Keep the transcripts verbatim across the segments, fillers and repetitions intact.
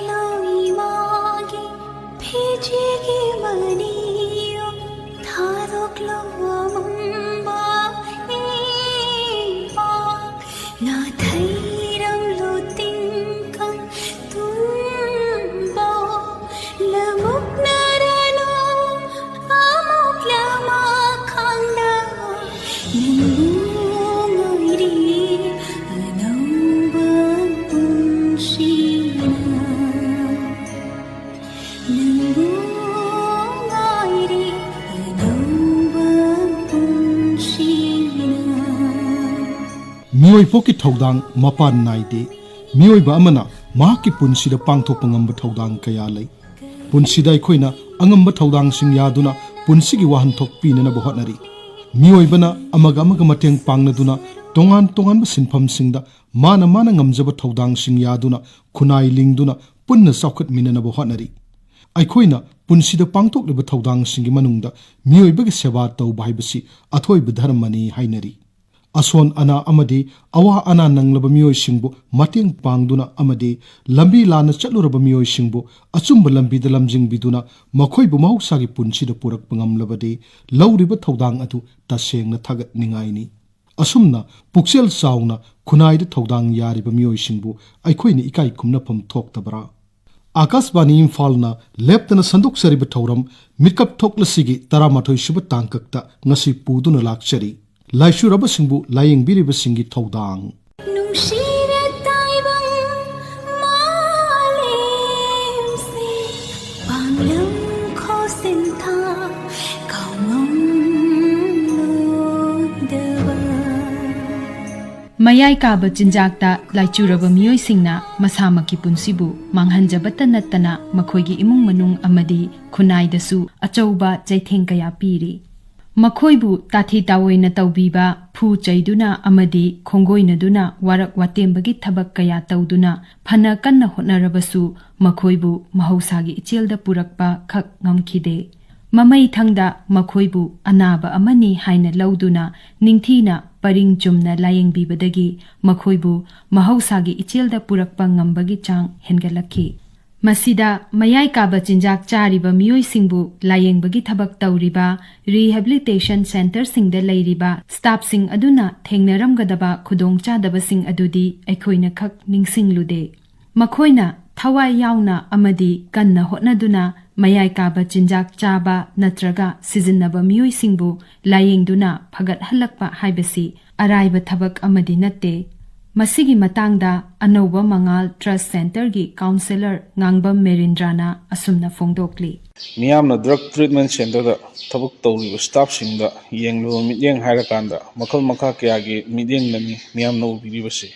ꯂꯣꯏꯃꯥꯒꯤ ꯐꯤꯖꯤꯒꯤ ꯃꯅꯤꯌꯣ ꯊꯥꯗꯣꯛꯂꯣ ꯑꯃꯝꯕ ꯏꯄꯥꯛ ꯅꯥꯊꯩꯔꯝꯂꯣ ꯇꯤꯡꯀꯪ ꯇꯨꯝꯕꯣ ꯂꯃꯨꯛꯅꯔꯅꯣ ꯑꯃꯨꯛ ꯂꯃꯛ ꯈꯪꯅ ꯅꯪꯕꯨ ꯉꯥꯏꯔꯤ ꯑꯅꯧꯕ ꯄꯨꯟꯁꯤꯅ ꯅꯪꯕꯨ ꯉꯥꯏꯔꯤ ꯑꯅꯧꯕ ꯄꯨꯟꯁꯤꯅ ꯃꯤꯑꯣꯏ ꯄꯣꯛꯀꯤ ꯊꯧꯗꯥꯡ ꯃꯄꯥꯟ ꯅꯥꯏꯗꯦ꯫ ꯃꯤꯑꯣꯏꯕ ꯑꯃꯅ ꯃꯍꯥꯛꯀꯤ ꯄꯨꯟꯁꯤꯗ ꯄꯥꯡꯊꯣꯛꯄ ꯉꯝꯕ ꯊꯧꯗꯥꯡ ꯀꯌꯥ ꯂꯩ꯫ ꯄꯨꯟꯁꯤꯗ ꯑꯩꯈꯣꯏꯅ ꯑꯉꯝꯕ ꯊꯧꯗꯥꯡꯁꯤꯡ ꯌꯥꯗꯨꯅ ꯄꯨꯟꯁꯤꯒꯤ ꯋꯥꯍꯟꯊꯣꯛ ꯄꯤꯅꯅꯕ ꯍꯣꯠꯅꯔꯤ꯫ ꯃꯤꯑꯣꯏꯕꯅ ꯑꯃꯒ ꯑꯃꯒ ꯃꯇꯦꯡ ꯄꯥꯡꯅꯗꯨꯅ ꯇꯣꯉꯥꯟ ꯇꯣꯉꯥꯟꯕ ꯁꯤꯟꯐꯝꯁꯤꯡꯗ ꯃꯥꯅ ꯃꯥꯅ ꯉꯝꯖꯕ ꯊꯧꯗꯥꯡꯁꯤꯡ ꯌꯥꯗꯨꯅ ꯈꯨꯟꯅꯥꯏ ꯂꯤꯡꯗꯨꯅ ꯄꯨꯟꯅ ꯆꯥꯎꯈꯠꯃꯤꯟꯅꯅꯕ ꯍꯣꯠꯅꯔꯤ꯫ ꯑꯩꯈꯣꯏꯅ ꯄꯨꯟꯁꯤꯗ ꯄꯥꯡꯊꯣꯛꯂꯤꯕ ꯊꯧꯗꯥꯡꯁꯤꯡꯒꯤ ꯃꯅꯨꯡꯗ ꯃꯤꯑꯣꯏꯕꯒꯤ ꯁꯦꯕꯥ ꯇꯧꯕ ꯍꯥꯏꯕꯁꯤ ꯑꯊꯣꯏꯕ ꯙꯔꯃꯅꯤ ꯍꯥꯏꯅꯔꯤ꯫ ꯑꯁꯣꯟ ꯑꯅꯥ ꯑꯃꯗꯤ ꯑꯋꯥ ꯑꯅꯥ ꯅꯪꯂꯕ ꯃꯤꯑꯣꯏꯁꯤꯡꯕꯨ ꯃꯇꯦꯡ ꯄꯥꯡꯗꯨꯅ ꯑꯃꯗꯤ ꯂꯝꯕꯤ ꯂꯥꯟꯅ ꯆꯠꯂꯨꯔꯕ ꯃꯤꯑꯣꯏꯁꯤꯡꯕꯨ ꯑꯆꯨꯝꯕ ꯂꯝꯕꯤꯗ ꯂꯝꯖꯤꯡꯕꯤꯗꯨꯅ ꯃꯈꯣꯏꯕꯨ ꯃꯍꯧꯁꯥꯒꯤ ꯄꯨꯟꯁꯤꯗ ꯄꯨꯔꯛꯄ ꯉꯝꯂꯕꯗꯤ ꯂꯧꯔꯤꯕ ꯊꯧꯗꯥꯡ ꯑꯗꯨ ꯇꯁꯦꯡꯅ ꯊꯥꯒꯠꯅꯤꯡꯉꯥꯏꯅꯤ꯫ ꯑꯁꯨꯝꯅ ꯄꯨꯛꯆꯦꯜ ꯆꯥꯎꯅ ꯈꯨꯟꯅꯥꯏꯗ ꯊꯧꯗꯥꯡ ꯌꯥꯔꯤꯕ ꯃꯤꯑꯣꯏꯁꯤꯡꯕꯨ ꯑꯩꯈꯣꯏꯅ ꯏꯀꯥꯏ ꯈꯨꯝꯅꯐꯝ ꯊꯣꯛꯇꯕ꯭ꯔꯥ? ꯑꯥꯀꯥꯁꯕꯥꯅꯤ ꯏꯝꯐꯥꯜꯅ ꯂꯦꯞꯇꯅ ꯁꯟꯗꯣꯛꯆꯔꯤꯕ ꯊꯧꯔꯝ ꯃꯤꯠꯀꯞ ꯊꯣꯛꯂꯁꯤꯒꯤ ꯇꯔꯥꯃꯥꯊꯣꯏ ꯁꯨꯕ ꯇꯥꯡꯀꯛꯇ ꯉꯁꯤ ꯄꯨꯗꯨꯅ ꯂꯥꯛꯆꯔꯤ꯫ ꯂꯥꯏꯆꯨꯔꯕꯁꯤꯡꯕꯨ ꯂꯥꯌꯦꯡꯕꯤꯔꯤꯕꯁꯤꯡꯒꯤ ꯊꯧꯗꯥꯡ꯫ ꯅꯨꯡꯁꯤꯔ ꯇꯥꯏꯕꯪ ꯃꯥꯂꯦꯝꯁꯦ ꯄꯥꯡꯂꯝ ꯈꯣꯁꯤꯟꯊꯥ ꯀꯥꯎꯉꯝꯂꯣꯏꯗꯕ꯫ ꯃꯌꯥꯏ ꯀꯥꯕ ꯆꯤꯟꯖꯥꯛꯇ ꯂꯥꯏꯆꯨꯔꯕ ꯃꯤꯑꯣꯏꯁꯤꯡꯅ ꯃꯁꯥꯃꯛꯀꯤ ꯄꯨꯟꯁꯤꯕꯨ ꯃꯥꯡꯍꯟꯖꯕꯇ ꯅꯠꯇꯅ ꯃꯈꯣꯏꯒꯤ ꯏꯃꯨꯡ ꯃꯅꯨꯡ ꯑꯃꯗꯤ ꯈꯨꯟꯅꯥꯏꯗꯁꯨ ꯑꯆꯧꯕ ꯆꯩꯊꯦꯡ ꯀꯌꯥ ꯄꯤꯔꯤ꯫ ꯃꯈꯣꯏꯕꯨ ꯇꯥꯊꯤ ꯇꯥꯑꯣꯏꯅ ꯇꯧꯕꯤꯕ, ꯐꯨ ꯆꯩꯗꯨꯅ ꯑꯃꯗꯤ ꯈꯣꯡꯒꯣꯏꯅꯗꯨꯅ ꯋꯥꯔꯛ ꯋꯥꯇꯦꯝꯕꯒꯤ ꯊꯕꯛ ꯀꯌꯥ ꯇꯧꯗꯨꯅ ꯐꯅ ꯀꯟꯅ ꯍꯣꯠꯅꯔꯕꯁꯨ ꯃꯈꯣꯏꯕꯨ ꯃꯍꯧꯁꯥꯒꯤ ꯏꯆꯦꯜꯗ ꯄꯨꯔꯛꯄ ꯈꯛ ꯉꯝꯈꯤꯗꯦ꯫ ꯃꯃꯩꯊꯪꯗ ꯃꯈꯣꯏꯕꯨ ꯑꯅꯥꯕ ꯑꯃꯅꯤ ꯍꯥꯏꯅ ꯂꯧꯗꯨꯅ ꯅꯤꯡꯊꯤꯅ ꯄꯔꯤꯡ ꯆꯨꯝꯅ ꯂꯥꯌꯦꯡꯕꯤꯕꯗꯒꯤ ꯃꯈꯣꯏꯕꯨ ꯃꯍꯧꯁꯥꯒꯤ ꯏꯆꯦꯜꯗ ꯄꯨꯔꯛꯄ ꯉꯝꯕꯒꯤ ꯆꯥꯡ ꯍꯦꯟꯒꯠꯂꯛꯈꯤ꯫ ꯃꯁꯤꯗ ꯃꯌꯥꯏ ꯀꯥꯕ ꯆꯤꯟꯖꯥꯛ ꯆꯥꯔꯤꯕ ꯃꯤꯑꯣꯏꯁꯤꯡꯕꯨ ꯂꯥꯌꯦꯡꯕꯒꯤ ꯊꯕꯛ ꯇꯧꯔꯤꯕ rehabilitation centreꯁꯤꯡꯗ ꯂꯩꯔꯤꯕ staffꯁꯤꯡ ꯑꯗꯨꯅ ꯊꯦꯡꯅꯔꯝꯒꯗꯕ ꯈꯨꯗꯣꯡꯆꯥꯗꯕꯁꯤꯡ ꯑꯗꯨꯗꯤ ꯑꯩꯈꯣꯏꯅ ꯈꯛ ꯅꯤꯡꯁꯤꯡꯂꯨꯗꯦ꯫ ꯃꯈꯣꯏꯅ ꯊꯋꯥꯏ ꯌꯥꯎꯅ ꯑꯃꯗꯤ ꯀꯟꯅ ꯍꯣꯠꯅꯗꯨꯅ ꯃꯌꯥꯏ ꯀꯥꯕ ꯆꯤꯟꯖꯥꯛ ꯆꯥꯕ ꯅꯠꯇ꯭ꯔꯒ ꯁꯤꯖꯤꯟꯅꯕ ꯃꯤꯑꯣꯏꯁꯤꯡꯕꯨ ꯂꯥꯌꯦꯡꯗꯨꯅ ꯐꯒꯠꯍꯜꯂꯛꯄ ꯍꯥꯏꯕꯁꯤ ꯑꯔꯥꯏꯕ ꯊꯕꯛ ꯑꯃꯗꯤ ꯅꯠꯇꯦ꯫ ꯃꯁꯤꯒꯤ ꯃꯇꯥꯡꯗ ꯑꯅꯧꯕ ꯃꯉꯥꯜ Trust Centreꯒꯤ counsellor ꯉꯥꯡꯕꯝ ꯃꯦꯔꯤꯟꯗ꯭ꯔꯅ ꯑꯁꯨꯝꯅ ꯐꯣꯡꯗꯣꯛꯂꯤ꯫ ꯃꯤꯌꯥꯝꯅ drug treatment centreꯗ ꯊꯕꯛ ꯇꯧꯔꯤꯕ staffꯁꯤꯡꯗ ꯌꯦꯡꯂꯨꯕ ꯃꯤꯠꯌꯦꯡ ꯍꯥꯏꯔꯀꯥꯟꯗ ꯃꯈꯜ ꯃꯈꯥ ꯀꯌꯥꯒꯤ ꯃꯤꯠꯌꯦꯡꯅꯅꯤ ꯃꯤꯌꯥꯝꯅ ꯎꯕꯤꯔꯤꯕꯁꯤ꯫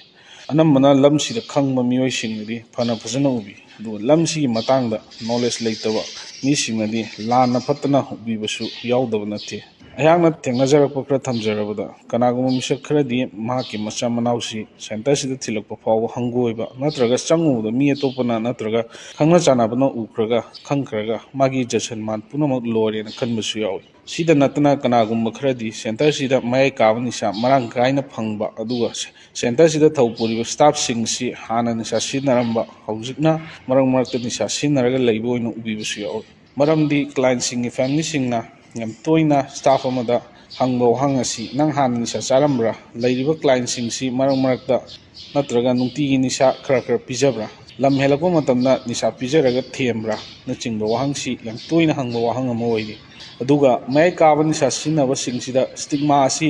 ꯑꯅꯝꯕꯅ ꯂꯝꯁꯤꯗ ꯈꯪꯕ ꯃꯤꯑꯣꯏꯁꯤꯡꯅꯗꯤ ꯐꯅ ꯐꯖꯅ ꯎꯕꯤ, ꯑꯗꯨꯒ ꯂꯝꯁꯤꯒꯤ ꯃꯇꯥꯡꯗ knowledge ꯂꯩꯇꯕ ꯃꯤꯁꯤꯡꯅꯗꯤ ꯂꯥꯟꯅ ꯐꯠꯇꯅ ꯎꯕꯤꯕꯁꯨ ꯌꯥꯎꯗꯕ ꯅꯠꯇꯦ꯫ ꯑꯩꯍꯥꯛꯅ ꯊꯦꯡꯅꯖꯔꯛꯄ ꯈꯔ ꯊꯝꯖꯔꯕꯗ, ꯀꯅꯥꯒꯨꯝꯕ ꯃꯤꯁꯛ ꯈꯔꯗꯤ ꯃꯍꯥꯛꯀꯤ ꯃꯆꯥ ꯃꯅꯥꯎꯁꯤ centreꯁꯤꯗ ꯊꯤꯜꯂꯛꯄ ꯐꯥꯎꯕ ꯍꯪꯒꯣꯏꯕ ꯅꯠꯇ꯭ꯔꯒ ꯆꯪꯉꯨꯕꯗ ꯃꯤ ꯑꯇꯣꯞꯄꯅ ꯅꯠꯇ꯭ꯔꯒ ꯈꯪꯅ ꯆꯥꯟꯅꯕꯅ ꯎꯈ꯭ꯔꯒ ꯈꯪꯈ꯭ꯔꯒ ꯃꯥꯒꯤ ꯖꯟ ꯃꯥꯟ ꯄꯨꯝꯅꯃꯛ ꯂꯣꯏꯔꯦꯅ ꯈꯟꯕꯁꯨ ꯌꯥꯎꯏ꯫ ꯁꯤꯗ ꯅꯠꯇꯅ ꯀꯅꯥꯒꯨꯝꯕ ꯈꯔꯗꯤ centreꯁꯤꯗ ꯃꯌꯥꯏ ꯀꯥꯕ ꯅꯤꯁꯥ ꯃꯔꯥꯡ ꯀꯥꯏꯅ ꯐꯪꯕ, ꯑꯗꯨꯒ centreꯁꯤꯗ ꯊꯕꯛ ꯄꯨꯔꯤꯕ staffꯁꯤꯡꯁꯤ ꯍꯥꯟꯅ ꯅꯤꯁꯥ ꯁꯤꯖꯤꯟꯅꯔꯝꯕ ꯍꯧꯖꯤꯛꯅ ꯃꯔꯛ ꯃꯔꯛꯇ ꯅꯤꯁꯥ ꯁꯤꯖꯤꯟꯅꯔꯒ ꯂꯩꯕ ꯑꯣꯏꯅ ꯎꯕꯤꯕꯁꯨ ꯌꯥꯎꯏ꯫ ꯃꯔꯝꯗꯤ clientꯁꯤꯡꯒꯤ familyꯁꯤꯡꯅ ꯌꯥꯝ ꯇꯣꯏꯅ staff ꯑꯃꯗ ꯍꯪꯕ ꯋꯥꯍꯪ ꯑꯁꯤ, "ꯅꯪ ꯍꯥꯟꯅ ꯅꯤꯁꯥ ꯆꯥꯔꯝꯕ꯭ꯔꯥ?" ꯂꯩꯔꯤꯕ clientꯁꯤꯡꯁꯤ ꯃꯔꯛ ꯃꯔꯛꯇ ꯅꯠꯇ꯭ꯔꯒ ꯅꯨꯡꯇꯤꯒꯤ ꯅꯤꯁꯥ ꯈꯔ ꯈꯔ ꯄꯤꯖꯕ꯭ꯔꯥ? ꯂꯝ ꯍꯦꯜꯂꯛꯄ ꯃꯇꯝꯗ ꯅꯤꯁꯥ ꯄꯤꯖꯔꯒ ꯊꯦꯝꯕ꯭ꯔꯥ? ꯅꯆꯤꯡꯕ ꯋꯥꯍꯪꯁꯤ ꯌꯥꯝ ꯇꯣꯏꯅ ꯍꯪꯕ ꯋꯥꯍꯪ ꯑꯃ ꯑꯣꯏꯔꯤ꯫ ꯑꯗꯨꯒ ꯃꯌꯥꯏ ꯀꯥꯕ ꯅꯤꯁꯥ ꯁꯤꯖꯤꯟꯅꯕꯁꯤꯡꯁꯤꯗ stigma ꯑꯁꯤ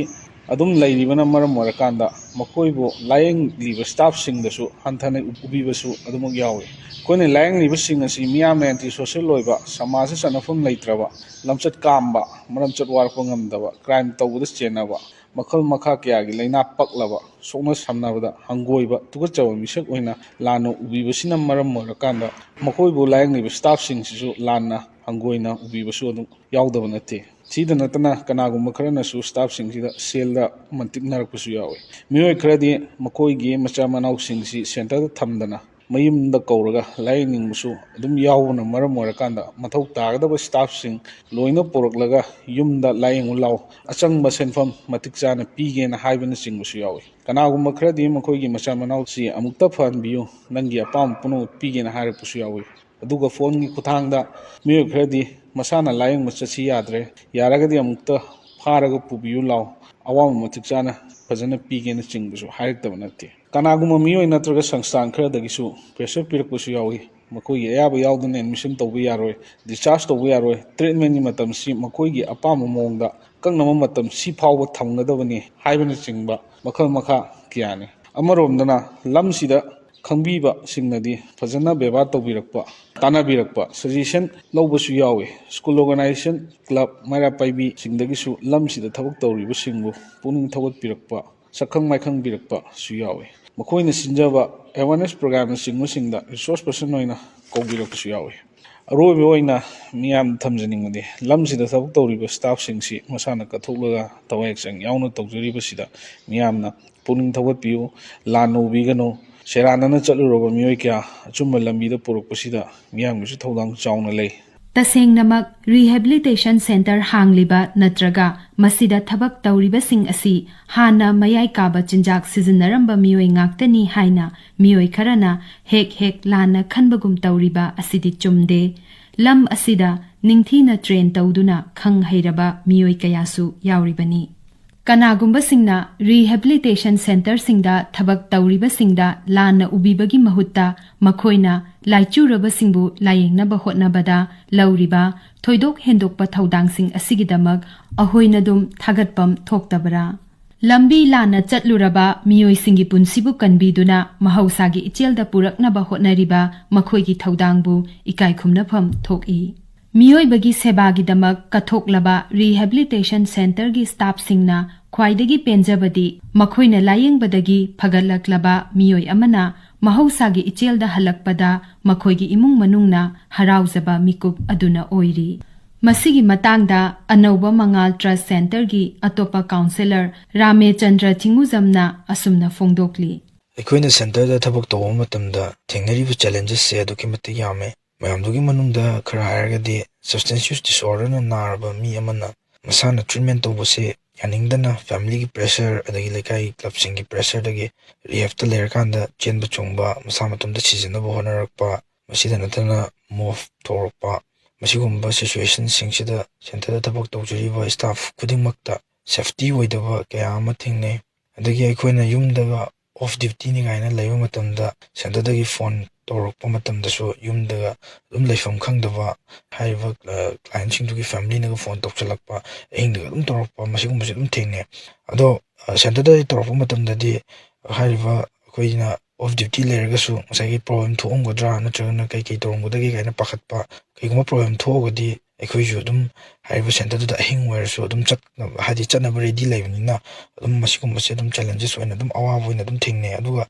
ꯑꯗꯨꯝ ꯂꯩꯔꯤꯕꯅ ꯃꯔꯝ ꯑꯣꯏꯔꯀꯥꯟꯗ ꯃꯈꯣꯏꯕꯨ ꯂꯥꯌꯦꯡꯂꯤꯕ staffꯁꯤꯡꯗꯁꯨ ꯍꯟꯊꯅ ꯎꯕꯤꯕꯁꯨ ꯑꯗꯨꯃꯛ ꯌꯥꯎꯏ꯫ ꯑꯩꯈꯣꯏꯅ ꯂꯥꯌꯦꯡꯂꯤꯕꯁꯤꯡ ꯑꯁꯤ ꯃꯤꯌꯥꯝꯅ anti social ꯑꯣꯏꯕ, ꯁꯃꯥꯖꯇ ꯆꯠꯅꯐꯝ ꯂꯩꯇ꯭ꯔꯕ, ꯂꯝꯆꯠ ꯀꯥꯝꯕ, ꯃꯔꯝꯆꯠ ꯋꯥꯔꯛꯄ ꯉꯝꯗꯕ, crime ꯇꯧꯕꯗ ꯆꯦꯟꯅꯕ, ꯃꯈꯜ ꯃꯈꯥ ꯀꯌꯥꯒꯤ ꯂꯥꯏꯅꯥ ꯄꯛꯂꯕ, ꯁꯣꯛꯅ ꯁꯝꯅꯕꯗ ꯍꯪꯒꯣꯏꯕ, ꯇꯨꯀꯠꯆꯕ ꯃꯤꯁꯛ ꯑꯣꯏꯅ ꯂꯥꯟꯅ ꯎꯕꯤꯕꯁꯤꯅ ꯃꯔꯝ ꯑꯣꯏꯔꯀꯥꯟꯗ ꯃꯈꯣꯏꯕꯨ ꯂꯥꯌꯦꯡꯂꯤꯕ staffꯁꯤꯡꯁꯤꯁꯨ ꯂꯥꯟꯅ ꯍꯪꯒꯣꯏꯅ ꯎꯕꯤꯕꯁꯨ ꯑꯗꯨꯝ ꯌꯥꯎꯗꯕ ꯅꯠꯇꯦ꯫ ꯁꯤꯗ ꯅꯠꯇꯅ ꯀꯅꯥꯒꯨꯝꯕ ꯈꯔꯅꯁꯨ staffꯁꯤꯡꯁꯤꯗ ꯁꯦꯜꯗ ꯃꯟꯇꯤꯛꯅꯔꯛꯄꯁꯨ ꯌꯥꯎꯏ꯫ ꯃꯤꯑꯣꯏ ꯈꯔꯗꯤ ꯃꯈꯣꯏꯒꯤ ꯃꯆꯥ ꯃꯅꯥꯎꯁꯤꯡꯁꯤ centreꯗ ꯊꯝꯗꯅ ꯃꯌꯨꯝꯗ ꯀꯧꯔꯒ ꯂꯥꯌꯦꯡꯅꯤꯡꯕꯁꯨ ꯑꯗꯨꯝ ꯌꯥꯎꯕꯅ ꯃꯔꯝ ꯑꯣꯏꯔꯀꯥꯟꯗ, ꯃꯊꯧ ꯇꯥꯒꯗꯕ staffꯁꯤꯡ ꯂꯣꯏꯅ ꯄꯨꯔꯛꯂꯒ ꯌꯨꯝꯗ ꯂꯥꯌꯦꯡꯉꯨ ꯂꯥꯎ, ꯑꯆꯪꯕ ꯁꯦꯟꯐꯝ ꯃꯇꯤꯛ ꯆꯥꯅ ꯄꯤꯒꯦꯅ ꯍꯥꯏꯕꯅꯆꯤꯡꯕꯁꯨ ꯌꯥꯎꯏ꯫ ꯀꯅꯥꯒꯨꯝꯕ ꯈꯔꯗꯤ ꯃꯈꯣꯏꯒꯤ ꯃꯆꯥ ꯃꯅꯥꯎꯁꯤ ꯑꯃꯨꯛꯇ ꯐꯍꯟꯕꯤꯌꯨ, ꯅꯪꯒꯤ ꯑꯄꯥꯝꯕ ꯄꯨꯝꯅꯃꯛ ꯄꯤꯒꯦꯅ ꯍꯥꯏꯔꯛꯄꯁꯨ ꯌꯥꯎꯏ꯫ ꯑꯗꯨꯒ phoneꯒꯤ ꯈꯨꯠꯊꯥꯡꯗ ꯃꯤꯑꯣꯏ ꯈꯔꯗꯤ ꯃꯁꯥꯅ ꯂꯥꯌꯦꯡꯕ ꯆꯠꯁꯤ ꯌꯥꯗ꯭ꯔꯦ, ꯌꯥꯔꯒꯗꯤ ꯑꯃꯨꯛꯇ ꯐꯥꯔꯒ ꯄꯨꯕꯤꯌꯨ ꯂꯥꯎ, ꯑꯋꯥꯕ ꯃꯇꯤꯛ ꯆꯥꯅ ꯐꯖꯅ ꯄꯤꯒꯦꯅꯆꯤꯡꯕꯁꯨ ꯍꯥꯏꯔꯛꯇꯕ ꯅꯠꯇꯦ꯫ ꯀꯅꯥꯒꯨꯝꯕ ꯃꯤꯑꯣꯏ ꯅꯠꯇ꯭ꯔꯒ ꯁꯪꯁꯊꯥꯟ ꯈꯔꯗꯒꯤꯁꯨ pressure ꯄꯤꯔꯛꯄꯁꯨ ꯌꯥꯎꯏ꯫ ꯃꯈꯣꯏꯒꯤ ꯑꯌꯥꯕ ꯌꯥꯎꯗꯅ admission ꯇꯧꯕ ꯌꯥꯔꯣꯏ, discharge ꯇꯧꯕ ꯌꯥꯔꯣꯏ, treatmentꯀꯤ ꯃꯇꯝꯁꯤ ꯃꯈꯣꯏꯒꯤ ꯑꯄꯥꯝꯕ ꯃꯑꯣꯡꯗ ꯑꯀꯛꯅꯕ ꯃꯇꯝ ꯁꯤ ꯐꯥꯎꯕ ꯊꯝꯒꯗꯕꯅꯤ ꯍꯥꯏꯕꯅꯆꯤꯡꯕ ꯃꯈꯜ ꯃꯈꯥ ꯀꯌꯥꯅꯤ꯫ ꯑꯃꯔꯣꯝꯗꯅ ꯂꯝꯁꯤꯗ ꯈꯪꯕꯤꯕꯁꯤꯡꯅꯗꯤ ꯐꯖꯅ ꯕꯦꯕꯥꯔ ꯇꯧꯕꯤꯔꯛꯄ, ꯇꯥꯟꯅꯕꯤꯔꯛꯄ, suggestion ꯂꯧꯕꯁꯨ ꯌꯥꯎꯏ꯫ School organisation, club, ꯃꯩꯔꯥ ꯄꯥꯏꯕꯤꯁꯤꯡꯗꯒꯤꯁꯨ ꯂꯝꯁꯤꯗ ꯊꯕꯛ ꯇꯧꯔꯤꯕꯁꯤꯡꯕꯨ ꯄꯨꯛꯅꯤꯡ ꯊꯧꯒꯠꯄꯤꯔꯛꯄ, ꯁꯛꯈꯪ ꯃꯥꯏꯈꯪꯕꯤꯔꯛꯄꯁꯨ ꯌꯥꯎꯏ꯫ ꯃꯈꯣꯏꯅ ꯁꯤꯟꯖꯕ awareness programꯅꯆꯤꯡꯕꯁꯤꯡꯗ resource person ꯑꯣꯏꯅ ꯀꯧꯕꯤꯔꯛꯄꯁꯨ ꯌꯥꯎꯏ꯫ ꯑꯔꯣꯏꯕ ꯑꯣꯏꯅ ꯃꯤꯌꯥꯝꯗ ꯊꯝꯖꯅꯤꯡꯕꯗꯤ, ꯂꯝꯁꯤꯗ ꯊꯕꯛ ꯇꯧꯔꯤꯕ staffꯁꯤꯡꯁꯤ ꯃꯁꯥꯅ ꯀꯠꯊꯣꯛꯂꯒ ꯊꯋꯥꯏ ꯍꯛꯆꯥꯡ ꯌꯥꯎꯅ ꯇꯧꯖꯔꯤꯕꯁꯤꯗ ꯃꯤꯌꯥꯝꯅ ꯄꯨꯛꯅꯤꯡ ꯊꯧꯒꯠꯄꯤꯌꯨ, ꯂꯥꯟꯅ ꯎꯕꯤꯒꯅꯨ꯫ ꯁꯦꯔꯥꯟꯅꯅ ꯆꯠꯂꯨꯔꯕ ꯃꯤꯑꯣꯏ ꯀꯌꯥ ꯑꯆꯨꯝꯕ ꯂꯝꯕꯤꯗ ꯄꯨꯔꯛꯄꯁꯤꯗ ꯃꯤꯌꯥꯝꯒꯤꯁꯨ ꯊꯧꯗꯥꯡ ꯆꯥꯎꯅ ꯂꯩ꯫ ꯇꯁꯦꯡꯅꯃꯛ, rehabilitation centre ꯍꯥꯡꯂꯤꯕ ꯅꯠꯇ꯭ꯔꯒ ꯃꯁꯤꯗ ꯊꯕꯛ ꯇꯧꯔꯤꯕꯁꯤꯡ ꯑꯁꯤ ꯍꯥꯟꯅ ꯃꯌꯥꯏ ꯀꯥꯕ ꯆꯤꯟꯖꯥꯛ ꯁꯤꯖꯤꯟꯅꯔꯝꯕ ꯃꯤꯑꯣꯏ ꯉꯥꯛꯇꯅꯤ ꯍꯥꯏꯅ ꯃꯤꯑꯣꯏ ꯈꯔꯅ ꯍꯦꯛ ꯍꯦꯛ ꯂꯥꯟꯅ ꯈꯟꯕꯒꯨꯝ ꯇꯧꯔꯤꯕ ꯑꯁꯤꯗꯤ ꯆꯨꯝꯗꯦ꯫ ꯂꯝ ꯑꯁꯤꯗ ꯅꯤꯡꯊꯤꯅ train ꯇꯧꯗꯨꯅ ꯈꯪ ꯍꯩꯔꯕ ꯃꯤꯑꯣꯏ ꯀꯌꯥꯁꯨ ꯌꯥꯎꯔꯤꯕꯅꯤ꯫ ꯀꯅꯥꯒꯨꯝꯕꯁꯤꯡꯅ rehabilitation centreꯁꯤꯡꯗ ꯊꯕꯛ ꯇꯧꯔꯤꯕꯁꯤꯡꯗ ꯂꯥꯟꯅ ꯎꯕꯤꯕꯒꯤ ꯃꯍꯨꯠꯇ, ꯃꯈꯣꯏꯅ ꯂꯥꯏꯆꯨꯔꯕꯁꯤꯡꯕꯨ ꯂꯥꯌꯦꯡꯅꯕ ꯍꯣꯠꯅꯕꯗ ꯂꯧꯔꯤꯕ ꯊꯣꯏꯗꯣꯛ ꯍꯦꯟꯗꯣꯛꯄ ꯊꯧꯗꯥꯡꯁꯤꯡ ꯑꯁꯤꯒꯤꯗꯃꯛ ꯑꯍꯣꯏꯅꯗꯨꯝ ꯊꯥꯒꯠꯐꯝ ꯊꯣꯛꯇꯕꯔꯥ? ꯂꯝꯕꯤ ꯂꯥꯟꯅ ꯆꯠꯂꯨꯔꯕ ꯃꯤꯑꯣꯏꯁꯤꯡꯒꯤ ꯄꯨꯟꯁꯤꯕꯨ ꯀꯟꯕꯤꯗꯨꯅ ꯃꯍꯧꯁꯥꯒꯤ ꯏꯆꯦꯜꯗ ꯄꯨꯔꯛꯅꯕ ꯍꯣꯠꯅꯔꯤꯕ ꯃꯈꯣꯏꯒꯤ ꯊꯧꯗꯥꯡꯕꯨ ꯏꯀꯥꯏ ꯈꯨꯝꯅꯐꯝ ꯊꯣꯛꯏ꯫ ꯃꯤꯑꯣꯏꯕꯒꯤ ꯁꯦꯕꯥꯒꯤꯗꯃꯛ ꯀꯠꯊꯣꯛꯂꯕ rehabilitation centreꯒꯤ staffꯁꯤꯡꯅ ꯈ꯭ꯋꯥꯏꯗꯒꯤ ꯄꯦꯟꯖꯕꯗꯤ ꯃꯈꯣꯏꯅ ꯂꯥꯌꯦꯡꯕꯗꯒꯤ ꯐꯒꯠꯂꯛꯂꯕ ꯃꯤꯑꯣꯏ ꯑꯃꯅ ꯃꯍꯧꯁꯥꯒꯤ ꯏꯆꯦꯜꯗ ꯍꯜꯂꯛꯄꯗ ꯃꯈꯣꯏꯒꯤ ꯏꯃꯨꯡ ꯃꯅꯨꯡꯅ ꯍꯔꯥꯎꯖꯕ ꯃꯤꯀꯨꯞ ꯑꯗꯨꯅ ꯑꯣꯏꯔꯤ꯫ ꯃꯁꯤꯒꯤ ꯃꯇꯥꯡꯗ ꯑꯅꯧꯕ ꯃꯉꯥꯜ Trust Centreꯒꯤ ꯑꯇꯣꯞꯄ counsellor ꯔꯥꯃꯦꯆꯟꯗ꯭ꯔ ꯆꯤꯡꯉꯨꯖꯝꯅ ꯑꯁꯨꯝꯅ ꯐꯣꯡꯗꯣꯛꯂꯤ꯫ ꯑꯩꯈꯣꯏꯅ ꯁꯦꯟꯇꯔꯗ ꯊꯕꯛ ꯇꯧꯕ ꯃꯇꯝꯗ ꯊꯦꯡꯅꯔꯤꯕ ꯆꯦꯂꯦꯟꯖꯦꯁꯁꯦ ꯑꯗꯨꯛꯀꯤ ꯃꯇꯤꯛ ꯌꯥꯝꯃꯦ꯫ ꯃꯌꯥꯝꯗꯨꯒꯤ ꯃꯅꯨꯡꯗ ꯈꯔ ꯍꯥꯏꯔꯒꯗꯤ, ꯁꯕꯁꯇꯦꯟꯁ ꯌꯨꯁ ꯗꯤꯁꯑꯣꯔꯗꯔꯅ ꯅꯥꯔꯕ ꯃꯤ ꯑꯃꯅ ꯃꯁꯥꯅ ꯇ꯭ꯔꯤꯠꯃꯦꯟ ꯇꯧꯕꯁꯦ ꯌꯥꯅꯤꯡꯗꯅ ꯐꯦꯃꯤꯂꯤꯒꯤ ꯄ꯭ꯔꯦꯁꯔ, ꯑꯗꯒꯤ ꯂꯩꯀꯥꯏ ꯀ꯭ꯂꯕꯁꯤꯡꯒꯤ ꯄ꯭ꯔꯦꯁꯔꯗꯒꯤ ꯔꯤꯍꯦꯞꯇ ꯂꯩꯔꯀꯥꯟꯗ ꯆꯦꯟꯕ ꯆꯣꯡꯕ, ꯃꯁꯥ ꯃꯇꯣꯝꯇ ꯁꯤꯖꯤꯟꯅꯕ ꯍꯣꯠꯅꯔꯛꯄ, ꯃꯁꯤꯗ ꯅꯠꯇꯅ ꯃꯣꯐ ꯊꯣꯛꯂꯛꯄ, ꯃꯁꯤꯒꯨꯝꯕ ꯁꯤꯆꯨꯋꯦꯁꯟꯁꯤꯡꯁꯤꯗ ꯁꯦꯟꯇꯔꯗ ꯊꯕꯛ ꯇꯧꯖꯔꯤꯕ ꯁ꯭ꯇꯥꯐ ꯈꯨꯗꯤꯡꯃꯛꯇ ꯁꯦꯐꯇꯤ ꯑꯣꯏꯗꯕ ꯀꯌꯥ ꯑꯃ ꯊꯦꯡꯅꯩ꯫ ꯑꯗꯒꯤ ꯑꯩꯈꯣꯏꯅ ꯌꯨꯝꯗꯒ ꯑꯣꯐ ꯗ꯭ꯌꯨꯇꯤꯅꯤ ꯀꯥꯏꯅ ꯂꯩꯕ ꯃꯇꯝꯗ ꯁꯦꯟꯇꯔꯗꯒꯤ ꯐꯣꯟ ꯇꯧꯔꯛꯄ ꯃꯇꯝꯗꯁꯨ ꯌꯨꯝꯗꯒ ꯑꯗꯨꯝ ꯂꯩꯐꯝ ꯈꯪꯗꯕ, ꯍꯥꯏꯔꯤꯕ, ꯑ, ꯀ꯭ꯂꯥꯏꯟꯁꯤꯡꯗꯨꯒꯤ ꯐꯦꯃꯤꯂꯤꯅꯒ ꯐꯣꯟ ꯇꯧꯁꯤꯜꯂꯛꯄ, ꯑꯍꯤꯡꯗꯒ ꯑꯗꯨꯝ ꯇꯧꯔꯛꯄ, ꯃꯁꯤꯒꯨꯝꯕꯁꯦ ꯑꯗꯨꯝ ꯊꯦꯡꯅꯩ꯫ ꯑꯗꯣ, ꯑ, ꯁꯦꯟꯇꯔꯗꯒꯤ ꯇꯧꯔꯛꯄ ꯃꯇꯝꯗꯗꯤ ꯍꯥꯏꯔꯤꯕ ꯑꯩꯈꯣꯏꯅ ꯑꯣꯐ ꯗ꯭ꯌꯨꯇꯤ ꯂꯩꯔꯒꯁꯨ ꯉꯁꯥꯏꯒꯤ ꯄ꯭ꯔꯣꯕ꯭ꯂꯦꯝ ꯊꯣꯛꯑꯝꯒꯗ꯭ꯔꯥ ꯅꯠꯇ꯭ꯔꯒꯅ ꯀꯩ ꯀꯩ ꯇꯧꯔꯝꯒꯗꯒꯦ ꯀꯥꯏꯅ ꯄꯥꯈꯠꯄ, ꯀꯩꯒꯨꯝꯕ ꯄ꯭ꯔꯣꯕ꯭ꯂꯦꯝ ꯊꯣꯛꯑꯒꯗꯤ ꯑꯩꯈꯣꯏꯁꯨ ꯑꯗꯨꯝ ꯍꯥꯏꯔꯤꯕ ꯁꯦꯟꯇꯔꯗꯨꯗ ꯑꯍꯤꯡ ꯑꯣꯏꯔꯁꯨ ꯑꯗꯨꯝ ꯆꯠꯅꯕ, ꯍꯥꯏꯗꯤ ꯆꯠꯅꯕ ꯔꯦꯗꯤ ꯂꯩꯕꯅꯤꯅ, ꯑꯗꯨꯝ ꯃꯁꯤꯒꯨꯝꯕꯁꯦ ꯑꯗꯨꯝ ꯆꯦꯂꯦꯟꯖꯦꯁ ꯑꯣꯏꯅ ꯑꯗꯨꯝ ꯑꯋꯥꯕ ꯑꯣꯏꯅ ꯑꯗꯨꯝ ꯊꯦꯡꯅꯩ꯫ ꯑꯗꯨꯒ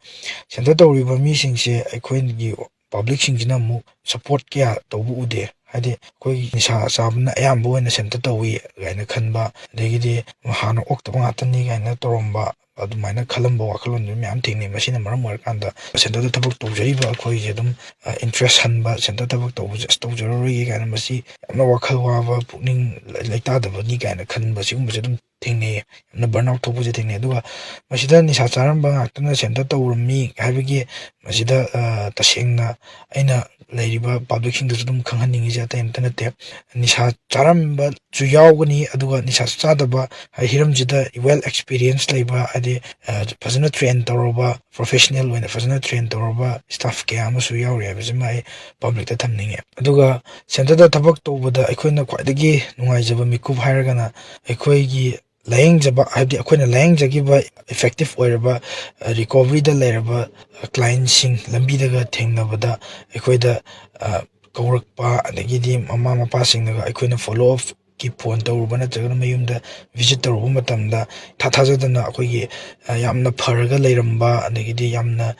ꯁꯦꯟꯇꯔ ꯇꯧꯔꯤꯕ ꯃꯤꯁꯤꯡꯁꯦ ꯑꯩꯈꯣꯏꯒꯤ ꯄꯕ꯭ꯂꯤꯛꯁꯤꯡꯁꯤꯅ ꯑꯃꯨꯛ ꯁꯞꯄꯣꯔꯠ ꯀꯌꯥ ꯇꯧꯕ ꯎꯗꯦ꯫ ꯍꯥꯏꯗꯤ ꯑꯩꯈꯣꯏꯒꯤ ꯅꯤꯁꯥ ꯆꯥꯕꯅ ꯑꯌꯥꯝꯕ ꯑꯣꯏꯅ ꯁꯦꯟꯇꯔ ꯇꯧꯏ ꯀꯥꯏꯅ ꯈꯟꯕ, ꯑꯗꯒꯤꯗꯤ ꯍꯥꯟꯅ ꯑꯣꯛꯇꯕ ꯉꯥꯛꯇꯅꯤ ꯀꯥꯏꯅ ꯇꯧꯔꯝꯕ, ꯑꯗꯨꯃꯥꯏꯅ ꯈꯜꯂꯝꯕ ꯋꯥꯈꯜꯂꯣꯟꯗꯨ ꯃꯌꯥꯝ ꯊꯦꯡꯅꯩ꯫ ꯃꯁꯤꯅ ꯃꯔꯝ ꯑꯣꯏꯔꯀꯥꯟꯗ ꯁꯦꯟꯇꯔꯗ ꯊꯕꯛ ꯇꯧꯖꯔꯤꯕ ꯑꯩꯈꯣꯏꯁꯦ ꯑꯗꯨꯝ, ꯑ, ꯏꯟꯇꯔꯦꯁ ꯍꯟꯕ, ꯁꯦꯟꯇꯔ ꯊꯕꯛ ꯇꯧꯕꯁꯦ ꯑꯁ ꯇꯧꯖꯔꯔꯣꯏꯒꯦ ꯀꯥꯏꯅ, ꯃꯁꯤ ꯌꯥꯝꯅ ꯋꯥꯈꯜ ꯋꯥꯕ, ꯄꯨꯛꯅꯤꯡ ꯂꯩ-, ꯂꯩꯇꯥꯗꯕꯅꯤ ꯀꯥꯏꯅ ꯈꯟꯕ, ꯁꯤꯒꯨꯝꯕꯁꯦ ꯑꯗꯨꯝ ꯊꯦꯡꯅꯩꯌꯦ꯫ ꯌꯥꯝꯅ ꯕꯔꯟ ꯑꯥꯎꯠ ꯊꯣꯛꯄꯁꯦ ꯊꯦꯡꯅꯩ꯫ ꯑꯗꯨꯒ ꯃꯁꯤꯗ ꯅꯤꯁꯥ ꯆꯥꯔꯝꯕ ꯉꯥꯛꯇꯅ ꯁꯦꯟꯇꯔ ꯇꯧꯔꯝꯃꯤ ꯍꯥꯏꯕꯒꯤ ꯃꯁꯤꯗ, ꯑ, ꯇꯁꯦꯡꯅ ꯑꯩꯅ ꯂꯩꯔꯤꯕ ꯄꯕ꯭ꯂꯤꯛꯁꯤꯡꯗꯁꯨ ꯑꯗꯨꯝ ꯈꯪꯍꯟꯅꯤꯡꯉꯤꯁꯦ ꯑꯇꯩ ꯑꯝꯇ ꯅꯠꯇꯦ꯫ ꯅꯤꯁꯥ ꯆꯥꯔꯝꯕꯁꯨ ꯌꯥꯎꯒꯅꯤ, ꯑꯗꯨꯒ ꯅꯤꯁꯥ ꯆꯥꯗꯕ ꯍꯥꯏ-, ꯍꯤꯔꯝꯁꯤꯗ ꯋꯦꯜ ꯑꯦꯛꯁꯄꯤꯔꯤꯌꯦꯟꯁ ꯂꯩꯕ, ꯍꯥꯏꯗꯤ, ꯑ, ꯐꯖꯅ ꯇ꯭ꯔꯦꯟ ꯇꯧꯔꯕ, ꯄ꯭ꯔꯣꯐꯦꯁꯅꯦꯜ ꯑꯣꯏꯅ ꯐꯖꯅ ꯇ꯭ꯔꯦꯟ ꯇꯧꯔꯕ ꯁ꯭ꯇꯥꯐ ꯀꯌꯥ ꯑꯃꯁꯨ ꯌꯥꯎꯔꯤ ꯍꯥꯏꯕꯁꯤꯃ ꯑꯩ ꯄꯕ꯭ꯂꯤꯛꯇ ꯊꯝꯅꯤꯡꯉꯦ꯫ ꯑꯗꯨꯒ ꯁꯦꯟꯇꯔꯗ ꯊꯕꯛ ꯇꯧꯕꯗ ꯑꯩꯈꯣꯏꯅ ꯈ꯭ꯋꯥꯏꯗꯒꯤ ꯅꯨꯡꯉꯥꯏꯖꯕ ꯃꯤꯀꯨꯞ ꯍꯥꯏꯔꯒꯅ ꯑꯩꯈꯣꯏꯒꯤ ꯂꯥꯌꯦꯡꯖꯕ, ꯍꯥꯏꯕꯗꯤ ꯑꯩꯈꯣꯏꯅ ꯂꯥꯌꯦꯡꯖꯈꯤꯕ ꯏꯐꯦꯛꯇꯤꯞ ꯑꯣꯏꯔꯕ, ꯑ, ꯔꯤꯀꯣꯚꯔꯤꯗ ꯂꯩꯔꯕ, ꯑ, ꯀ꯭ꯂꯥꯏꯟꯁꯤꯡ ꯂꯝꯕꯤꯗꯒ ꯊꯦꯡꯅꯕꯗ ꯑꯩꯈꯣꯏꯗ, ꯑ, ꯀꯧꯔꯛꯄ, ꯑꯗꯒꯤꯗꯤ ꯃꯃꯥ ꯃꯄꯥꯁꯤꯡꯅꯒ ꯑꯩꯈꯣꯏꯅ ꯐꯣꯂꯣ ꯑꯞꯀꯤ ꯐꯣꯟ ꯇꯧꯔꯨꯕ ꯅꯠꯇ꯭ꯔꯒꯅ ꯃꯌꯨꯝꯗ ꯚꯤꯖꯤꯠ ꯇꯧꯔꯨꯕ ꯃꯇꯝꯗ ꯏꯊꯥ ꯊꯥꯖꯗꯅ ꯑꯩꯈꯣꯏꯒꯤ, ꯑ, ꯌꯥꯝꯅ ꯐꯔꯒ ꯂꯩꯔꯝꯕ, ꯑꯗꯒꯤꯗꯤ ꯌꯥꯝꯅ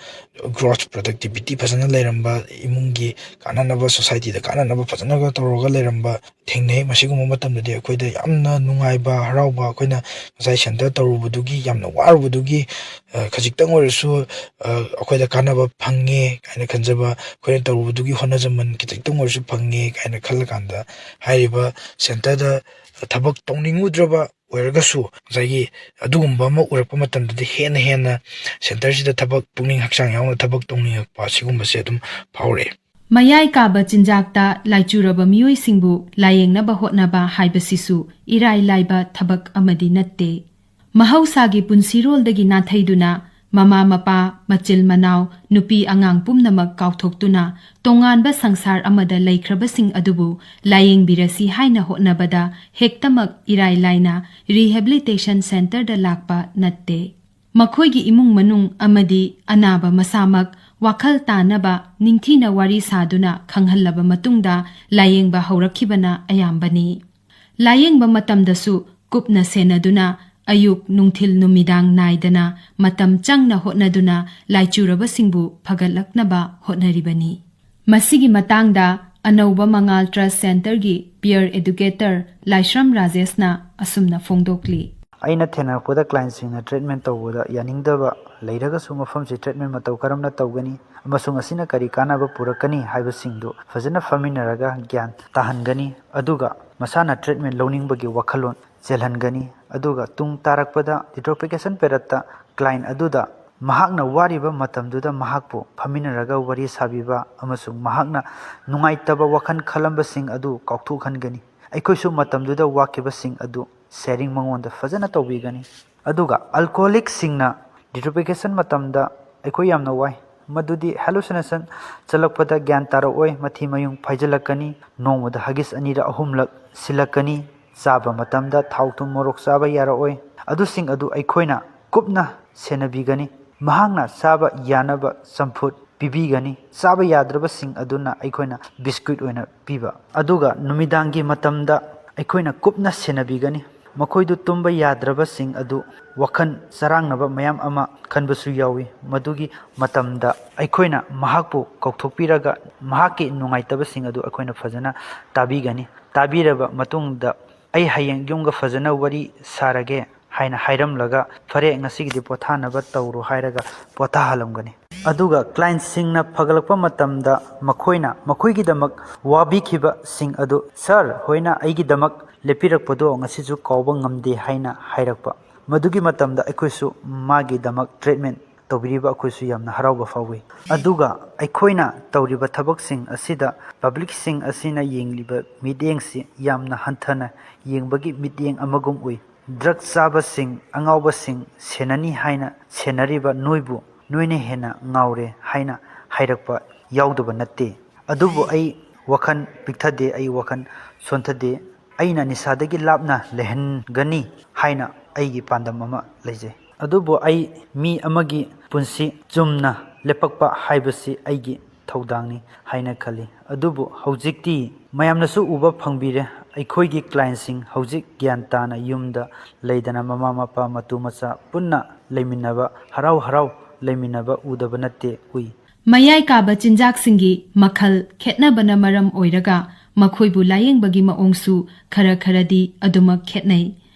ꯒ꯭ꯔꯣꯊ, ꯄ꯭ꯔꯗꯛꯇꯤꯚꯤꯇꯤ ꯐꯖꯅ ꯂꯩꯔꯝꯕ, ꯏꯃꯨꯡꯒꯤ ꯀꯥꯟꯅꯅꯕ, ꯁꯣꯁꯥꯏꯇꯤꯗ ꯀꯥꯟꯅꯅꯕ ꯐꯖꯅꯒ ꯇꯧꯔꯒ ꯂꯩꯔꯝꯕ ꯊꯦꯡꯅꯩ꯫ ꯃꯁꯤꯒꯨꯝꯕ ꯃꯇꯝꯗꯗꯤ ꯑꯩꯈꯣꯏꯗ ꯌꯥꯝꯅ ꯅꯨꯡꯉꯥꯏꯕ, ꯍꯔꯥꯎꯕ, ꯑꯩꯈꯣꯏꯅ ꯉꯁꯥꯏ ꯁꯦꯟꯇꯔ ꯇꯧꯔꯨꯕꯗꯨꯒꯤ ꯌꯥꯝꯅ ꯋꯥꯔꯨꯕꯗꯨꯒꯤ ꯑ, ꯈꯖꯤꯛꯇꯪ ꯑꯣꯏꯔꯁꯨ, ꯑ, ꯑꯩꯈꯣꯏꯗ ꯀꯥꯟꯅꯕ ꯐꯪꯉꯦ ꯀꯥꯏꯅ ꯈꯟꯖꯕ, ꯑꯩꯈꯣꯏꯅ ꯇꯧꯔꯨꯕꯗꯨꯒꯤ ꯍꯣꯠꯅꯖꯃꯟ ꯈꯤꯇꯪ ꯑꯣꯏꯔꯁꯨ ꯐꯪꯉꯦ ꯀꯥꯏꯅ ꯈꯜꯂꯀꯥꯟꯗ, ꯍꯥꯏꯔꯤꯕ centreꯗ ꯊꯕꯛ ꯇꯧꯅꯤꯡꯉꯨꯗ꯭ꯔꯕ ꯑꯣꯏꯔꯒꯁꯨ, ꯉꯁꯥꯏꯒꯤ ꯑꯗꯨꯒꯨꯝꯕ ꯑꯃ ꯎꯔꯛꯄ ꯃꯇꯝꯗꯗꯤ ꯍꯦꯟꯅ ꯍꯦꯟꯅ centreꯁꯤꯗ ꯊꯕꯛ, ꯄꯨꯛꯅꯤꯡ ꯍꯛꯆꯥꯡ ꯌꯥꯎꯅ ꯊꯕꯛ ꯇꯧꯅꯤꯡꯉꯛꯄ, ꯁꯤꯒꯨꯝꯕꯁꯦ ꯑꯗꯨꯝ ꯐꯥꯎꯔꯛꯑꯦ꯫ ꯃꯌꯥꯏ ꯀꯥꯕ ꯆꯤꯟꯖꯥꯛꯇ ꯂꯥꯏꯆꯨꯔꯕ ꯃꯤꯑꯣꯏꯁꯤꯡꯕꯨ ꯂꯥꯌꯦꯡꯅꯕ ꯍꯣꯠꯅꯕ ꯍꯥꯏꯕꯁꯤꯁꯨ ꯏꯔꯥꯏ ꯂꯥꯏꯕ ꯊꯕꯛ ꯑꯃꯗꯤ ꯅꯠꯇꯦ꯫ ꯃꯍꯧꯁꯥꯒꯤ ꯄꯨꯟꯁꯤꯔꯣꯜꯗꯒꯤ ꯅꯥꯊꯩꯗꯨꯅ, ꯃꯃꯥ ꯃꯄꯥ, ꯃꯆꯤꯜ ꯃꯅꯥꯎ, ꯅꯨꯄꯤ ꯑꯉꯥꯡ ꯄꯨꯝꯅꯃꯛ ꯀꯥꯎꯊꯣꯛꯇꯨꯅ, ꯇꯣꯉꯥꯟꯕ ꯁꯪꯁꯥꯔ ꯑꯃꯗ ꯂꯩꯈ꯭ꯔꯕꯁꯤꯡ ꯑꯗꯨꯕꯨ ꯂꯥꯌꯦꯡꯕꯤꯔꯁꯤ ꯍꯥꯏꯅ ꯍꯣꯠꯅꯕꯗ ꯍꯦꯛꯇꯃꯛ ꯏꯔꯥꯏ ꯂꯥꯏꯅ rehabilitation centreꯗ ꯂꯥꯛꯄ ꯅꯠꯇꯦ꯫ ꯃꯈꯣꯏꯒꯤ ꯏꯃꯨꯡ ꯃꯅꯨꯡ ꯑꯃꯗꯤ ꯑꯅꯥꯕ ꯃꯁꯥꯃꯛ ꯋꯥꯈꯜ ꯇꯥꯅꯕ, ꯅꯤꯡꯊꯤꯅ ꯋꯥꯔꯤ ꯁꯥꯗꯨꯅ ꯈꯪꯍꯜꯂꯕ ꯃꯇꯨꯡꯗ ꯂꯥꯌꯦꯡꯕ ꯍꯧꯔꯛꯈꯤꯕꯅ ꯑꯌꯥꯝꯕꯅꯤ꯫ ꯂꯥꯌꯦꯡꯕ ꯃꯇꯝꯗꯁꯨ ꯀꯨꯞꯅ ꯁꯦꯟꯅꯗꯨꯅ, ꯑꯌꯨꯛ, ꯅꯨꯡꯊꯤꯜ, ꯅꯨꯃꯤꯗꯥꯡ ꯅꯥꯏꯗꯅ ꯃꯇꯝ ꯆꯪꯅ ꯍꯣꯠꯅꯗꯨꯅ ꯂꯥꯏꯆꯨꯔꯕꯁꯤꯡꯕꯨ ꯐꯒꯠꯂꯛꯅꯕ ꯍꯣꯠꯅꯔꯤꯕꯅꯤ꯫ ꯃꯁꯤꯒꯤ ꯃꯇꯥꯡꯗ ꯑꯅꯧꯕ ꯃꯉꯥꯜ Trust Centreꯒꯤ peer educator ꯂꯥꯏꯁ꯭ꯔꯝ ꯔꯥꯖꯦꯁꯅ ꯑꯁꯨꯝꯅ ꯐꯣꯡꯗꯣꯛꯂꯤ꯫ ꯑꯩꯅ ꯊꯦꯡꯅꯔꯛꯄꯗ clientꯁꯤꯡꯅ treatment ꯇꯧꯕꯗ ꯌꯥꯅꯤꯡꯗꯕ ꯂꯩꯔꯒꯁꯨ, ꯃꯐꯝꯁꯤ treatment ꯃꯇꯧ ꯀꯔꯝꯅ ꯇꯧꯒꯅꯤ ꯑꯃꯁꯨꯡ ꯑꯁꯤꯅ ꯀꯔꯤ ꯀꯥꯟꯅꯕ ꯄꯨꯔꯛꯀꯅꯤ ꯍꯥꯏꯕꯁꯤꯡꯗꯨ ꯐꯖꯅ ꯐꯝꯃꯤꯟꯅꯔꯒ ꯒ꯭ꯌꯥꯟ ꯇꯥꯍꯟꯒꯅꯤ꯫ ꯑꯗꯨꯒ ꯃꯁꯥꯅ treatment ꯂꯧꯅꯤꯡꯕꯒꯤ ꯋꯥꯈꯜꯂꯣꯟ ꯆꯦꯜꯍꯟꯒꯅꯤ꯫ ꯑꯗꯨꯒ ꯇꯨꯡ ꯇꯥꯔꯛꯄꯗ detoxification periodꯇ client ꯑꯗꯨꯗ ꯃꯍꯥꯛꯅ ꯋꯥꯔꯤꯕ ꯃꯇꯝꯗꯨꯗ ꯃꯍꯥꯛꯄꯨ ꯐꯝꯃꯤꯟꯅꯔꯒ ꯋꯥꯔꯤ ꯁꯥꯕꯤꯕ ꯑꯃꯁꯨꯡ ꯃꯍꯥꯛꯅ ꯅꯨꯡꯉꯥꯏꯇꯕ ꯋꯥꯈꯜ ꯈꯜꯂꯝꯕꯁꯤꯡ ꯑꯗꯨ ꯀꯥꯎꯊꯣꯛꯍꯟꯒꯅꯤ꯫ ꯑꯩꯈꯣꯏꯁꯨ ꯃꯇꯝꯗꯨꯗ ꯋꯥꯈꯤꯕꯁꯤꯡ ꯑꯗꯨ sharing ꯃꯉꯣꯟꯗ ꯐꯖꯅ ꯇꯧꯕꯤꯒꯅꯤ꯫ ꯑꯗꯨꯒ alcoholicꯁꯤꯡꯅ detoxification ꯃꯇꯝꯗ ꯑꯩꯈꯣꯏ ꯌꯥꯝꯅ ꯋꯥꯏ, ꯃꯗꯨꯗꯤ hallucination ꯆꯠꯂꯛꯄꯗ ꯒ꯭ꯌꯥꯟ ꯇꯥꯔꯛꯑꯣꯏ, ꯃꯊꯤ ꯃꯌꯨꯡ ꯐꯥꯏꯖꯤꯜꯂꯛꯀꯅꯤ, ꯅꯣꯡꯃꯗ ꯍꯒꯤꯁ ꯑꯅꯤꯔꯛ ꯑꯍꯨꯝꯂꯛ ꯁꯤꯜꯂꯛꯀꯅꯤ, ꯆꯥꯕ ꯃꯇꯝꯗ ꯊꯥꯎ ꯊꯨꯝ ꯃꯣꯔꯣꯛ ꯆꯥꯕ ꯌꯥꯔꯛꯑꯣꯏ꯫ ꯑꯗꯨꯁꯤꯡ ꯑꯗꯨ ꯑꯩꯈꯣꯏꯅ ꯀꯨꯞꯅ ꯁꯦꯟꯅꯕꯤꯒꯅꯤ꯫ ꯃꯍꯥꯛꯅ ꯆꯥꯕ ꯌꯥꯅꯕ ꯆꯝꯐꯨꯠ ꯄꯤꯕꯤꯒꯅꯤ꯫ ꯆꯥꯕ ꯌꯥꯗ꯭ꯔꯕꯁꯤꯡ ꯑꯗꯨꯅ ꯑꯩꯈꯣꯏꯅ biscuit ꯑꯣꯏꯅ ꯄꯤꯕ꯫ ꯑꯗꯨꯒ ꯅꯨꯃꯤꯗꯥꯡꯒꯤ ꯃꯇꯝꯗ ꯑꯩꯈꯣꯏꯅ ꯀꯨꯞꯅ ꯁꯦꯟꯅꯕꯤꯒꯅꯤ꯫ ꯃꯈꯣꯏꯗꯨ ꯇꯨꯝꯕ ꯌꯥꯗ꯭ꯔꯕꯁꯤꯡ ꯑꯗꯨ ꯋꯥꯈꯜ ꯆꯔꯥꯡꯅꯕ ꯃꯌꯥꯝ ꯑꯃ ꯈꯟꯕꯁꯨ ꯌꯥꯎꯏ꯫ ꯃꯗꯨꯒꯤ ꯃꯇꯝꯗ ꯑꯩꯈꯣꯏꯅ ꯃꯍꯥꯛꯄꯨ ꯀꯧꯊꯣꯛꯄꯤꯔꯒ ꯃꯍꯥꯛꯀꯤ ꯅꯨꯡꯉꯥꯏꯇꯕꯁꯤꯡ ꯑꯗꯨ ꯑꯩꯈꯣꯏꯅ ꯐꯖꯅ ꯇꯥꯕꯤꯒꯅꯤ꯫ ꯇꯥꯕꯤꯔꯕ ꯃꯇꯨꯡꯗ, "ꯑꯩ ꯍꯌꯦꯡ ꯌꯨꯝꯒ ꯐꯖꯅ ꯋꯥꯔꯤ ꯁꯥꯔꯒꯦ" ꯍꯥꯏꯅ ꯍꯥꯏꯔꯝꯂꯒ, "ꯐꯔꯦ, ꯉꯁꯤꯒꯤꯗꯤ ꯄꯣꯊꯥꯅꯕ ꯇꯧꯔꯣ" ꯍꯥꯏꯔꯒ ꯄꯣꯊꯥꯍꯜꯂꯝꯒꯅꯤ꯫ ꯑꯗꯨꯒ clientꯁꯤꯡꯅ ꯐꯒꯠꯂꯛꯄ ꯃꯇꯝꯗ ꯃꯈꯣꯏꯅ ꯃꯈꯣꯏꯒꯤꯗꯃꯛ ꯋꯥꯕꯤꯈꯤꯕꯁꯤꯡ ꯑꯗꯨ "Sir ꯍꯣꯏꯅ ꯑꯩꯒꯤꯗꯃꯛ ꯂꯦꯞꯄꯤꯔꯛꯄꯗꯣ ꯉꯁꯤꯁꯨ ꯀꯥꯎꯕ ꯉꯝꯗꯦ" ꯍꯥꯏꯅ ꯍꯥꯏꯔꯛꯄ꯫ ꯃꯗꯨꯒꯤ ꯃꯇꯝꯗ ꯑꯩꯈꯣꯏꯁꯨ ꯃꯥꯒꯤꯗꯃꯛ treatment ꯇꯧꯕꯤꯔꯤꯕ ꯑꯩꯈꯣꯏꯁꯨ ꯌꯥꯝꯅ ꯍꯔꯥꯎꯕ ꯐꯥꯎꯏ꯫ ꯑꯗꯨꯒ ꯑꯩꯈꯣꯏꯅ ꯇꯧꯔꯤꯕ ꯊꯕꯛꯁꯤꯡ ꯑꯁꯤꯗ publicꯁꯤꯡ ꯑꯁꯤꯅ ꯌꯦꯡꯂꯤꯕ ꯃꯤꯠꯌꯦꯡꯁꯤ ꯌꯥꯝꯅ ꯍꯟꯊꯅ ꯌꯦꯡꯕꯒꯤ ꯃꯤꯠꯌꯦꯡ ꯑꯃꯒꯨꯝ ꯎꯏ꯫ Drug ꯆꯥꯕꯁꯤꯡ, ꯑꯉꯥꯎꯕꯁꯤꯡ ꯁꯦꯟꯅꯅꯤ ꯍꯥꯏꯅ ꯁꯦꯟꯅꯔꯤꯕ ꯅꯣꯏꯕꯨ ꯅꯣꯏꯅ ꯍꯦꯟꯅ ꯉꯥꯎꯔꯦ ꯍꯥꯏꯅ ꯍꯥꯏꯔꯛꯄ ꯌꯥꯎꯗꯕ ꯅꯠꯇꯦ꯫ ꯑꯗꯨꯕꯨ ꯑꯩ ꯋꯥꯈꯜ ꯄꯤꯛꯊꯗꯦ, ꯑꯩ ꯋꯥꯈꯜ ꯁꯣꯟꯊꯗꯦ꯫ ꯑꯩꯅ ꯅꯤꯁꯥꯗꯒꯤ ꯂꯥꯞꯅ ꯂꯩꯍꯟꯒꯅꯤ ꯍꯥꯏꯅ ꯑꯩꯒꯤ ꯄꯥꯟꯗꯝ ꯑꯃ ꯂꯩꯖꯩ꯫ ꯑꯗꯨꯕꯨ ꯑꯩ ꯃꯤ ꯑꯃꯒꯤ ꯄꯨꯟꯁꯤ ꯆꯨꯝꯅ ꯂꯦꯞꯄꯛꯄ ꯍꯥꯏꯕꯁꯤ ꯑꯩꯒꯤ ꯊꯧꯗꯥꯡꯅꯤ ꯍꯥꯏꯅ ꯈꯜꯂꯤ꯫ ꯑꯗꯨꯕꯨ ꯍꯧꯖꯤꯛꯇꯤ ꯃꯌꯥꯝꯅꯁꯨ ꯎꯕ ꯐꯪꯕꯤꯔꯦ, ꯑꯩꯈꯣꯏꯒꯤ clientꯁꯤꯡ ꯍꯧꯖꯤꯛ ꯒ꯭ꯌꯥꯟ ꯇꯥꯅ ꯌꯨꯝꯗ ꯂꯩꯗꯅ ꯃꯃꯥ ꯃꯄꯥ ꯃꯇꯨ ꯃꯆꯥ ꯄꯨꯟꯅ ꯂꯩꯃꯤꯟꯅꯕ, ꯍꯔꯥꯎ ꯍꯔꯥꯎ ꯂꯩꯃꯤꯟꯅꯕ ꯎꯗꯕ ꯅꯠꯇꯦ, ꯎꯏ꯫ ꯃꯌꯥꯏ ꯀꯥꯕ ꯆꯤꯟꯖꯥꯛꯁꯤꯡꯒꯤ ꯃꯈꯜ ꯈꯦꯠꯅꯕꯅ ꯃꯔꯝ ꯑꯣꯏꯔꯒ ꯃꯈꯣꯏꯕꯨ ꯂꯥꯌꯦꯡꯕꯒꯤ ꯃꯑꯣꯡꯁꯨ ꯈꯔ ꯈꯔꯗꯤ ꯑꯗꯨꯃꯛ ꯈꯦꯠꯅꯩ꯫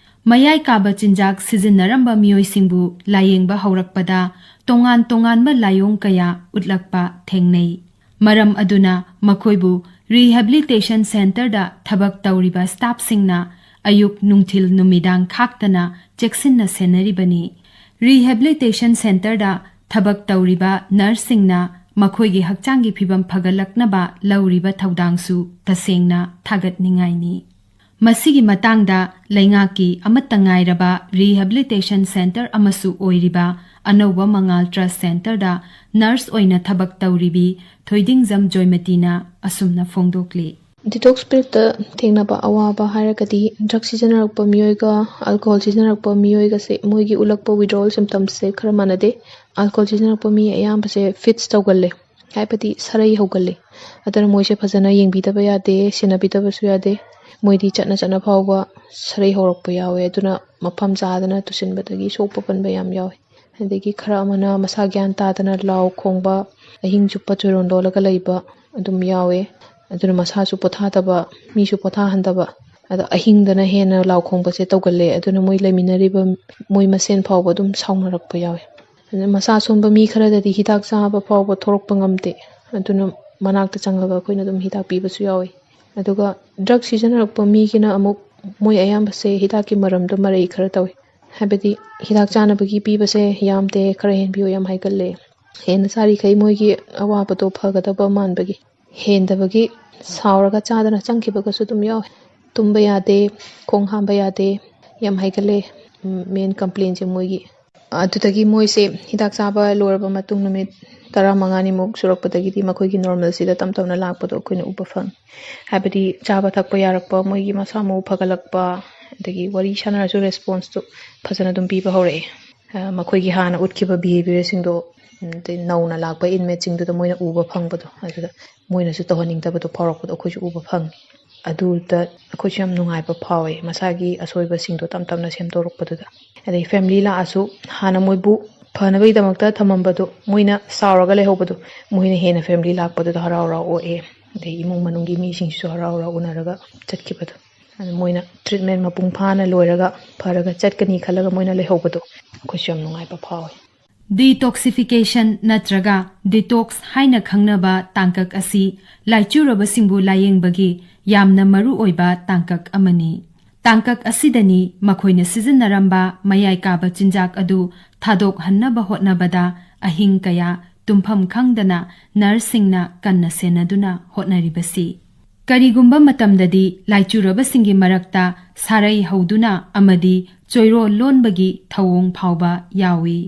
ꯃꯌꯥꯏ ꯀꯥꯕ ꯆꯤꯟꯖꯥꯛ ꯁꯤꯖꯤꯟꯅꯔꯝꯕ ꯃꯤꯑꯣꯏꯁꯤꯡꯕꯨ ꯂꯥꯌꯦꯡꯕ ꯍꯧꯔꯛꯄꯗ ꯇꯣꯉꯥꯟ ꯇꯣꯉꯥꯟꯕ ꯂꯥꯏꯑꯣꯡ ꯀꯌꯥ ꯎꯠꯂꯛꯄ ꯊꯦꯡꯅꯩ꯫ ꯃꯔꯝ ꯑꯗꯨꯅ ꯃꯈꯣꯏꯕꯨ rehabilitation centreꯗ ꯊꯕꯛ ꯇꯧꯔꯤꯕ staffꯁꯤꯡꯅ ꯑꯌꯨꯛ, ꯅꯨꯡꯊꯤꯜ, ꯅꯨꯃꯤꯗꯥꯡ ꯈꯥꯛꯇꯅ ꯆꯦꯛꯁꯤꯟꯅ ꯁꯦꯟꯅꯔꯤꯕꯅꯤ꯫ Rehabilitation centreꯗ ꯊꯕꯛ ꯇꯧꯔꯤꯕ nurseꯁꯤꯡꯅ ꯃꯈꯣꯏꯒꯤ ꯍꯛꯆꯥꯡꯒꯤ ꯐꯤꯕꯝ ꯐꯒꯠꯂꯛꯅꯕ ꯂꯧꯔꯤꯕ ꯊꯧꯗꯥꯡꯁꯨ ꯇꯁꯦꯡꯅ ꯊꯥꯒꯠꯅꯤꯡꯉꯥꯏꯅꯤ꯫ ꯃꯁꯤꯒꯤ ꯃꯇꯥꯡꯗ ꯂꯩꯉꯥꯛꯀꯤ ꯑꯃꯠꯇ ꯉꯥꯏꯔꯕ rehabilitation centre ꯑꯃꯁꯨ ꯑꯣꯏꯔꯤꯕ ꯑꯅꯧꯕ ꯃꯉꯥꯜ Trust Centreꯗ nurse ꯑꯣꯏꯅ ꯊꯕꯛ ꯇꯧꯔꯤꯕꯤ ꯊꯣꯏꯗꯤꯡꯖꯝ ꯖꯣꯏꯃꯇꯤꯅ ꯑꯁꯨꯝꯅ ꯐꯣꯡꯗꯣꯛꯂꯤ꯫ Detox periodꯇ ꯊꯦꯡꯅꯕ ꯑꯋꯥꯕ ꯍꯥꯏꯔꯒꯗꯤ, drug ꯁꯤꯖꯤꯟꯅꯔꯛꯄ ꯃꯤꯑꯣꯏꯒ alcohol ꯁꯤꯖꯤꯟꯅꯔꯛꯄ ꯃꯤꯑꯣꯏꯒꯁꯦ, ꯃꯣꯏꯒꯤ ꯎꯠꯂꯛꯄ withdrawal symptomsꯁꯦ ꯈꯔ ꯃꯥꯟꯅꯗꯦ꯫ Alcohol ꯁꯤꯖꯤꯟꯅꯔꯛꯄ ꯃꯤ ꯑꯌꯥꯝꯕꯁꯦ fits ꯇꯧꯒꯜꯂꯦ, ꯍꯥꯏꯕꯗꯤ ꯁꯔꯩ ꯍꯧꯒꯜꯂꯦ꯫ ꯑꯗꯨꯅ ꯃꯣꯏꯁꯦ ꯐꯖꯅ ꯌꯦꯡꯕꯤꯗꯕ ꯌꯥꯗꯦ, ꯁꯦꯟꯅꯕꯤꯗꯕꯁꯨ ꯌꯥꯗꯦ꯫ ꯃꯣꯏꯗꯤ ꯆꯠꯅ ꯆꯠꯅ ꯐꯥꯎꯕ ꯁꯔꯩ ꯍꯧꯔꯛꯄ ꯌꯥꯎꯋꯦ, ꯑꯗꯨꯅ ꯃꯐꯝ ꯆꯥꯗꯅ ꯇꯨꯁꯤꯟꯕꯗꯒꯤ ꯁꯣꯛꯄ ꯄꯟꯕ ꯌꯥꯝ ꯌꯥꯎꯋꯦ꯫ ꯑꯗꯒꯤ ꯈꯔ ꯑꯃꯅ ꯃꯁꯥ ꯒ꯭ꯌꯥꯟ ꯇꯥꯗꯅ ꯂꯥꯎ ꯈꯣꯡꯕ, ꯑꯍꯤꯡ ꯆꯨꯞꯄ ꯆꯣꯏꯔꯣꯟ ꯂꯣꯜꯂꯒ ꯂꯩꯕ ꯑꯗꯨꯝ ꯌꯥꯎꯋꯦ꯫ ꯑꯗꯨꯅ ꯃꯁꯥꯁꯨ ꯄꯣꯊꯥꯗꯕ, ꯃꯤꯁꯨ ꯄꯣꯊꯥꯍꯟꯗꯕ, ꯑꯗꯣ ꯑꯍꯤꯡꯗꯅ ꯍꯦꯟꯅ ꯂꯥꯎ ꯈꯣꯡꯕꯁꯦ ꯇꯧꯒꯜꯂꯦ꯫ ꯑꯗꯨꯅ ꯃꯣꯏ ꯂꯩꯃꯤꯟꯅꯔꯤꯕ ꯃꯣꯏ ꯃꯁꯦꯟ ꯐꯥꯎꯕ ꯑꯗꯨꯝ ꯁꯥꯎꯅꯔꯛꯄ ꯌꯥꯎꯋꯦ꯫ ꯑꯗꯨꯅ ꯃꯁꯥ ꯁꯣꯟꯕ ꯃꯤ ꯈꯔꯗꯗꯤ ꯍꯤꯗꯥꯛ ꯆꯥꯕ ꯐꯥꯎꯕ ꯊꯣꯔꯛꯄ ꯉꯝꯗꯦ꯫ ꯑꯗꯨꯅ ꯃꯅꯥꯛꯇ ꯆꯪꯉꯒ ꯑꯩꯈꯣꯏꯅ ꯑꯗꯨꯝ ꯍꯤꯗꯥꯛ ꯄꯤꯕꯁꯨ ꯌꯥꯎꯋꯤ꯫ ꯑꯗꯨꯒ ꯗ꯭ꯔꯒ ꯁꯤꯖꯤꯟꯅꯔꯛꯄ ꯃꯤꯒꯤꯅ ꯑꯃꯨꯛ ꯃꯣꯏ ꯑꯌꯥꯝꯕꯁꯦ ꯍꯤꯗꯥꯛꯀꯤ ꯃꯔꯝꯗ ꯃꯔꯩ ꯈꯔ ꯇꯧꯋꯤ꯫ ꯍꯥꯏꯕꯗꯤ ꯍꯤꯗꯥꯛ ꯆꯥꯅꯕꯒꯤ ꯄꯤꯕꯁꯦ ꯌꯥꯝꯗꯦ, ꯈꯔ ꯍꯦꯟꯕꯤꯌꯨ, ꯌꯥꯝ ꯍꯥꯏꯒꯜꯂꯦ꯫ ꯍꯦꯟꯅ ꯆꯥꯔꯤꯈꯩ ꯃꯣꯏꯒꯤ ꯑꯋꯥꯕꯗꯣ ꯐꯒꯗꯕ ꯃꯥꯟꯕꯒꯤ ꯍꯦꯟꯗꯕꯒꯤ ꯁꯥꯎꯔꯒ ꯆꯥꯗꯅ ꯆꯪꯈꯤꯕꯒꯁꯨ ꯑꯗꯨꯝ ꯌꯥꯎꯋꯦ꯫ ꯇꯨꯝꯕ ꯌꯥꯗꯦ, ꯈꯣꯡ ꯍꯥꯝꯕ ꯌꯥꯗꯦ, ꯌꯥꯝ ꯍꯥꯏꯒꯜꯂꯦ꯫ ꯃꯦꯟ ꯀꯝꯄ꯭ꯂꯦꯟꯁꯦ ꯃꯣꯏꯒꯤ꯫ ꯑꯗꯨꯗꯒꯤ ꯃꯣꯏꯁꯦ ꯍꯤꯗꯥꯛ ꯆꯥꯕ ꯂꯣꯏꯔꯕ ꯃꯇꯨꯡ ꯅꯨꯃꯤꯠ ꯇꯔꯥꯃꯉꯥꯅꯤꯃꯨꯛ ꯁꯨꯔꯛꯄꯗꯒꯤꯗꯤ ꯃꯈꯣꯏꯒꯤ ꯅꯣꯔꯃꯦꯜꯁꯤꯗ ꯇꯞ ꯇꯞꯅ ꯂꯥꯛꯄꯗꯣ ꯑꯩꯈꯣꯏꯅ ꯎꯕ ꯐꯪꯉꯤ꯫ ꯍꯥꯏꯕꯗꯤ ꯆꯥꯕ ꯊꯛꯄ ꯌꯥꯔꯛꯄ, ꯃꯣꯏꯒꯤ ꯃꯁꯥ ꯃꯎ ꯐꯒꯠꯂꯛꯄ, ꯑꯗꯒꯤ ꯋꯥꯔꯤ ꯁꯥꯟꯅꯔꯁꯨ ꯔꯦꯁꯄꯣꯟꯁꯇꯨ ꯐꯖꯅ ꯑꯗꯨꯝ ꯄꯤꯕ ꯍꯧꯔꯛꯑꯦ꯫ ꯑ, ꯃꯈꯣꯏꯒꯤ ꯍꯥꯟꯅ ꯎꯠꯈꯤꯕ ꯕꯤꯍꯦꯕꯤꯌꯔꯁꯤꯡꯗꯣ, ꯎꯝ, ꯑꯗꯩ ꯅꯧꯅ ꯂꯥꯛꯄ ꯏꯟꯃꯦꯠꯁꯤꯡꯗꯨꯗ ꯃꯣꯏꯅ ꯎꯕ ꯐꯪꯕꯗꯣ, ꯑꯗꯨꯗ ꯃꯣꯏꯅꯁꯨ ꯇꯧꯍꯟꯅꯤꯡꯗꯕꯗꯣ ꯐꯥꯎꯔꯛꯄꯗꯣ ꯑꯩꯈꯣꯏꯁꯨ ꯎꯕ ꯐꯪꯉꯤ꯫ ꯑꯗꯨꯗ ꯑꯩꯈꯣꯏꯁꯨ ꯌꯥꯝ ꯅꯨꯡꯉꯥꯏꯕ ꯐꯥꯎꯋꯦ, ꯃꯁꯥꯒꯤ ꯑꯁꯣꯏꯕꯁꯤꯡꯗꯣ ꯇꯞ ꯇꯞꯅ ꯁꯦꯝꯗꯣꯔꯛꯄꯗꯨꯗ꯫ ꯑꯗꯩ ꯐꯦꯃꯤꯂꯤ ꯂꯥꯛꯑꯁꯨ ꯍꯥꯟꯅ ꯃꯣꯏꯕꯨ ꯐꯅꯕꯒꯤꯗꯃꯛꯇ ꯊꯝꯃꯝꯕꯗꯣ, ꯃꯣꯏꯅ ꯁꯥꯎꯔꯒ ꯂꯩꯍꯧꯕꯗꯣ, ꯃꯣꯏꯅ ꯍꯦꯟꯅ ꯐꯦꯃꯤꯂꯤ ꯂꯥꯛꯄꯗꯨꯗ ꯍꯔꯥꯎ ꯍꯔꯥꯎ ꯑꯣꯛꯑꯦ꯫ ꯑꯗꯩ ꯏꯃꯨꯡ ꯃꯅꯨꯡꯒꯤ ꯃꯤꯁꯤꯡꯁꯤꯁꯨ ꯍꯔꯥꯎ ꯍꯔꯥꯎ ꯎꯅꯔꯒ ꯆꯠꯈꯤꯕꯗꯣ꯫ ꯑꯗꯨ ꯃꯣꯏꯅ ꯇ꯭ꯔꯤꯠꯃꯦꯟ ꯃꯄꯨꯡ ꯐꯥꯅ ꯂꯣꯏꯔꯒ ꯐꯔꯒ ꯆꯠꯀꯅꯤ ꯈꯜꯂꯒ ꯃꯣꯏꯅ ꯂꯩꯍꯧꯕꯗꯣ ꯑꯩꯈꯣꯏꯁꯨ ꯌꯥꯝ ꯅꯨꯡꯉꯥꯏꯕ ꯐꯥꯎꯋꯤ꯫ ꯗꯤꯇꯣꯛꯁꯤꯐꯤꯀꯦꯁꯟ ꯅꯠꯇ꯭ꯔꯒ ꯗꯤꯇꯣꯛꯁ ꯍꯥꯏꯅ ꯈꯪꯅꯕ ꯇꯥꯡꯀꯛ ꯑꯁꯤ ꯂꯥꯏꯆꯨꯔꯕꯁꯤꯡꯕꯨ ꯂꯥꯌꯦꯡꯕꯒꯤ ꯌꯥꯝꯅ ꯃꯔꯨ ꯑꯣꯏꯕ ꯇꯥꯡꯀꯛ ꯑꯃꯅꯤ꯫ ꯇꯥꯡꯀꯛ ꯑꯁꯤꯗꯅꯤ ꯃꯈꯣꯏꯅ ꯁꯤꯖꯤꯟꯅꯔꯝꯕ ꯃꯌꯥꯏ ꯀꯥꯕ ꯆꯤꯟꯖꯥꯛ ꯑꯗꯨ ꯊꯥꯗꯣꯛꯍꯟꯅꯕ ꯍꯣꯠꯅꯕꯗ ꯑꯍꯤꯡ ꯀꯌꯥ ꯇꯨꯝꯐꯝ ꯈꯪꯗꯅ ꯅꯔꯁꯁꯤꯡꯅ ꯀꯟꯅ ꯁꯦꯟꯅꯗꯨꯅ ꯍꯣꯠꯅꯔꯤꯕꯁꯤ꯫ ꯀꯔꯤꯒꯨꯝꯕ ꯃꯇꯝꯗꯗꯤ ꯂꯥꯏꯆꯨꯔꯕꯁꯤꯡꯒꯤ ꯃꯔꯛꯇ ꯁꯥꯔꯩ ꯍꯧꯗꯨꯅ ꯑꯃꯗꯤ ꯆꯣꯏꯔꯣꯜ ꯂꯣꯟꯕꯒꯤ ꯊꯧꯑꯣꯡ ꯐꯥꯎꯕ ꯌꯥꯎꯏ꯫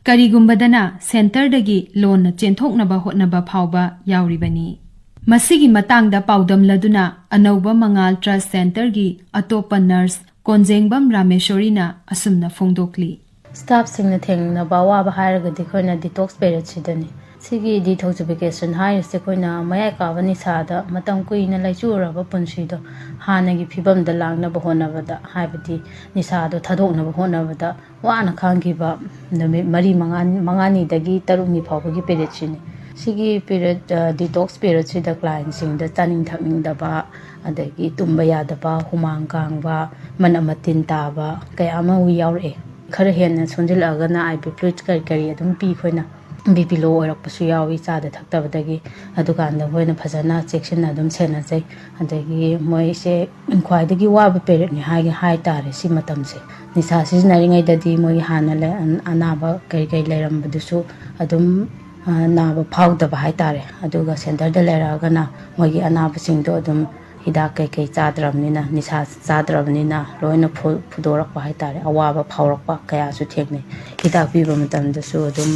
ꯀꯔꯤꯒꯨꯝꯕꯗꯅ ꯁꯦꯟꯇꯔꯗꯒꯤ ꯂꯣꯟꯅ ꯆꯦꯟꯊꯣꯛꯅꯕ ꯍꯣꯠꯅꯕ ꯐꯥꯎꯕ ꯌꯥꯎꯔꯤꯕꯅꯤ꯫ ꯃꯁꯤꯒꯤ ꯃꯇꯥꯡꯗ ꯄꯥꯎꯗꯝꯂꯗꯨꯅ ꯑꯅꯧꯕ ꯃꯉꯥꯜ ꯇ꯭ꯔꯁ ꯁꯦꯟꯇꯔꯒꯤ ꯑꯇꯣꯞꯄ ꯅꯔꯁ ꯀꯣꯟꯖꯦꯡꯕꯝ ꯔꯥꯃꯦꯁꯣꯔꯤꯅ ꯑꯁꯨꯝꯅ ꯐꯣꯡꯗꯣꯛꯂꯤ꯫ ꯁ꯭ꯇꯥꯐꯁꯤꯡꯅ ꯊꯦꯡꯅꯕ ꯑꯋꯥꯕ ꯍꯥꯏꯔꯒꯗꯤ ꯑꯩꯈꯣꯏꯅ ꯗꯤꯇꯣꯛꯁ ꯄꯦꯔꯦꯠꯁꯤꯗꯅꯤ꯫ ꯁꯤꯒꯤ ꯗꯤꯇꯣꯛꯁꯤꯐꯤꯀꯦꯁꯟ ꯍꯥꯏꯔꯤꯁꯦ ꯑꯩꯈꯣꯏꯅ ꯃꯌꯥꯏ ꯀꯥꯕ ꯅꯤꯁꯥꯗ ꯃꯇꯝ ꯀꯨꯏꯅ ꯂꯩꯆꯨꯔꯕ ꯄꯨꯟꯁꯤꯗꯣ ꯍꯥꯟꯅꯒꯤ ꯐꯤꯕꯝꯗ ꯂꯥꯛꯅꯕ ꯍꯣꯠꯅꯕꯗ, ꯍꯥꯏꯕꯗꯤ ꯅꯤꯁꯥꯗꯣ ꯊꯥꯗꯣꯛꯅꯕ ꯍꯣꯠꯅꯕꯗ ꯋꯥꯅ ꯈꯥꯡꯈꯤꯕ ꯅꯨꯃꯤꯠ ꯃꯔꯤ ꯃꯉꯥ, ꯃꯉꯥꯅꯤꯗꯒꯤ ꯇꯔꯨꯛꯅꯤ ꯐꯥꯎꯕꯒꯤ ꯄꯦꯔꯦꯠꯁꯤꯅꯤ꯫ ꯁꯤꯒꯤ ꯄꯤꯔꯤꯌꯗ, ꯗꯤꯇꯣꯛꯁ ꯄꯤꯔꯤꯌꯗꯁꯤꯗ ꯀ꯭ꯂꯥꯏꯟꯁꯤꯡꯗ ꯆꯥꯅꯤꯡ ꯊꯛꯅꯤꯡꯗꯕ, ꯑꯗꯒꯤ ꯇꯨꯝꯕ ꯌꯥꯗꯕ, ꯍꯨꯃꯥꯡ ꯀꯥꯡꯕ, ꯃꯅꯝ ꯃꯇꯤꯟ ꯇꯥꯕ ꯀꯌꯥ ꯑꯃ ꯌꯥꯎꯔꯛꯑꯦ꯫ ꯈꯔ ꯍꯦꯟꯅ ꯁꯣꯟꯖꯤꯜꯂꯛꯑꯒꯅ ꯑꯥꯏ ꯕꯤ ꯐ꯭ꯂꯨꯏꯗ ꯀꯔꯤ ꯀꯔꯤ ꯑꯗꯨꯝ ꯄꯤ ꯑꯩꯈꯣꯏꯅ꯫ ꯕꯤ ꯄꯤ ꯂꯣ ꯑꯣꯏꯔꯛꯄꯁꯨ ꯌꯥꯎꯏ ꯆꯥꯗ ꯊꯛꯇꯕꯗꯒꯤ꯫ ꯑꯗꯨꯀꯥꯟꯗ ꯑꯩꯈꯣꯏꯅ ꯐꯖꯅ ꯆꯦꯛꯁꯤꯟꯅ ꯑꯗꯨꯝ ꯁꯦꯟꯅꯖꯩ꯫ ꯑꯗꯒꯤ ꯃꯣꯏꯁꯦ ꯈ꯭ꯋꯥꯏꯗꯒꯤ ꯋꯥꯕ ꯄꯤꯔꯤꯌꯗꯅꯤ ꯍꯥꯏꯒꯦ ꯍꯥꯏ ꯇꯥꯔꯦ ꯁꯤ ꯃꯇꯝꯁꯦ꯫ ꯅꯤꯁꯥ ꯁꯤꯖꯤꯟꯅꯔꯤꯉꯩꯗꯗꯤ ꯃꯣꯏꯒꯤ ꯍꯥꯟꯅ ꯂꯩ-, ꯑꯅꯥꯕ ꯀꯔꯤ ꯀꯔꯤ ꯂꯩꯔꯝꯕꯗꯨꯁꯨ ꯑꯗꯨꯝ, ꯑ, ꯅꯥꯕ ꯐꯥꯎꯗꯕ ꯍꯥꯏ ꯇꯥꯔꯦ꯫ ꯑꯗꯨꯒ ꯁꯦꯟꯇꯔꯗ ꯂꯩꯔꯛꯑꯒꯅ ꯃꯣꯏꯒꯤ ꯑꯅꯥꯕꯁꯤꯡꯗꯣ ꯑꯗꯨꯝ ꯍꯤꯗꯥꯛ ꯀꯩꯀꯩ ꯆꯥꯗ꯭ꯔꯕꯅꯤꯅ, ꯅꯤꯁꯥ ꯆꯥꯗ꯭ꯔꯕꯅꯤꯅ ꯂꯣꯏꯅ ꯐꯨ-, ꯐꯨꯗꯣꯔꯛꯄ ꯍꯥꯏ ꯇꯥꯔꯦ꯫ ꯑꯋꯥꯕ ꯐꯥꯎꯔꯛꯄ ꯀꯌꯥꯁꯨ ꯊꯦꯡꯅꯩ꯫ ꯍꯤꯗꯥꯛ ꯄꯤꯕ ꯃꯇꯝꯗꯁꯨ ꯑꯗꯨꯝ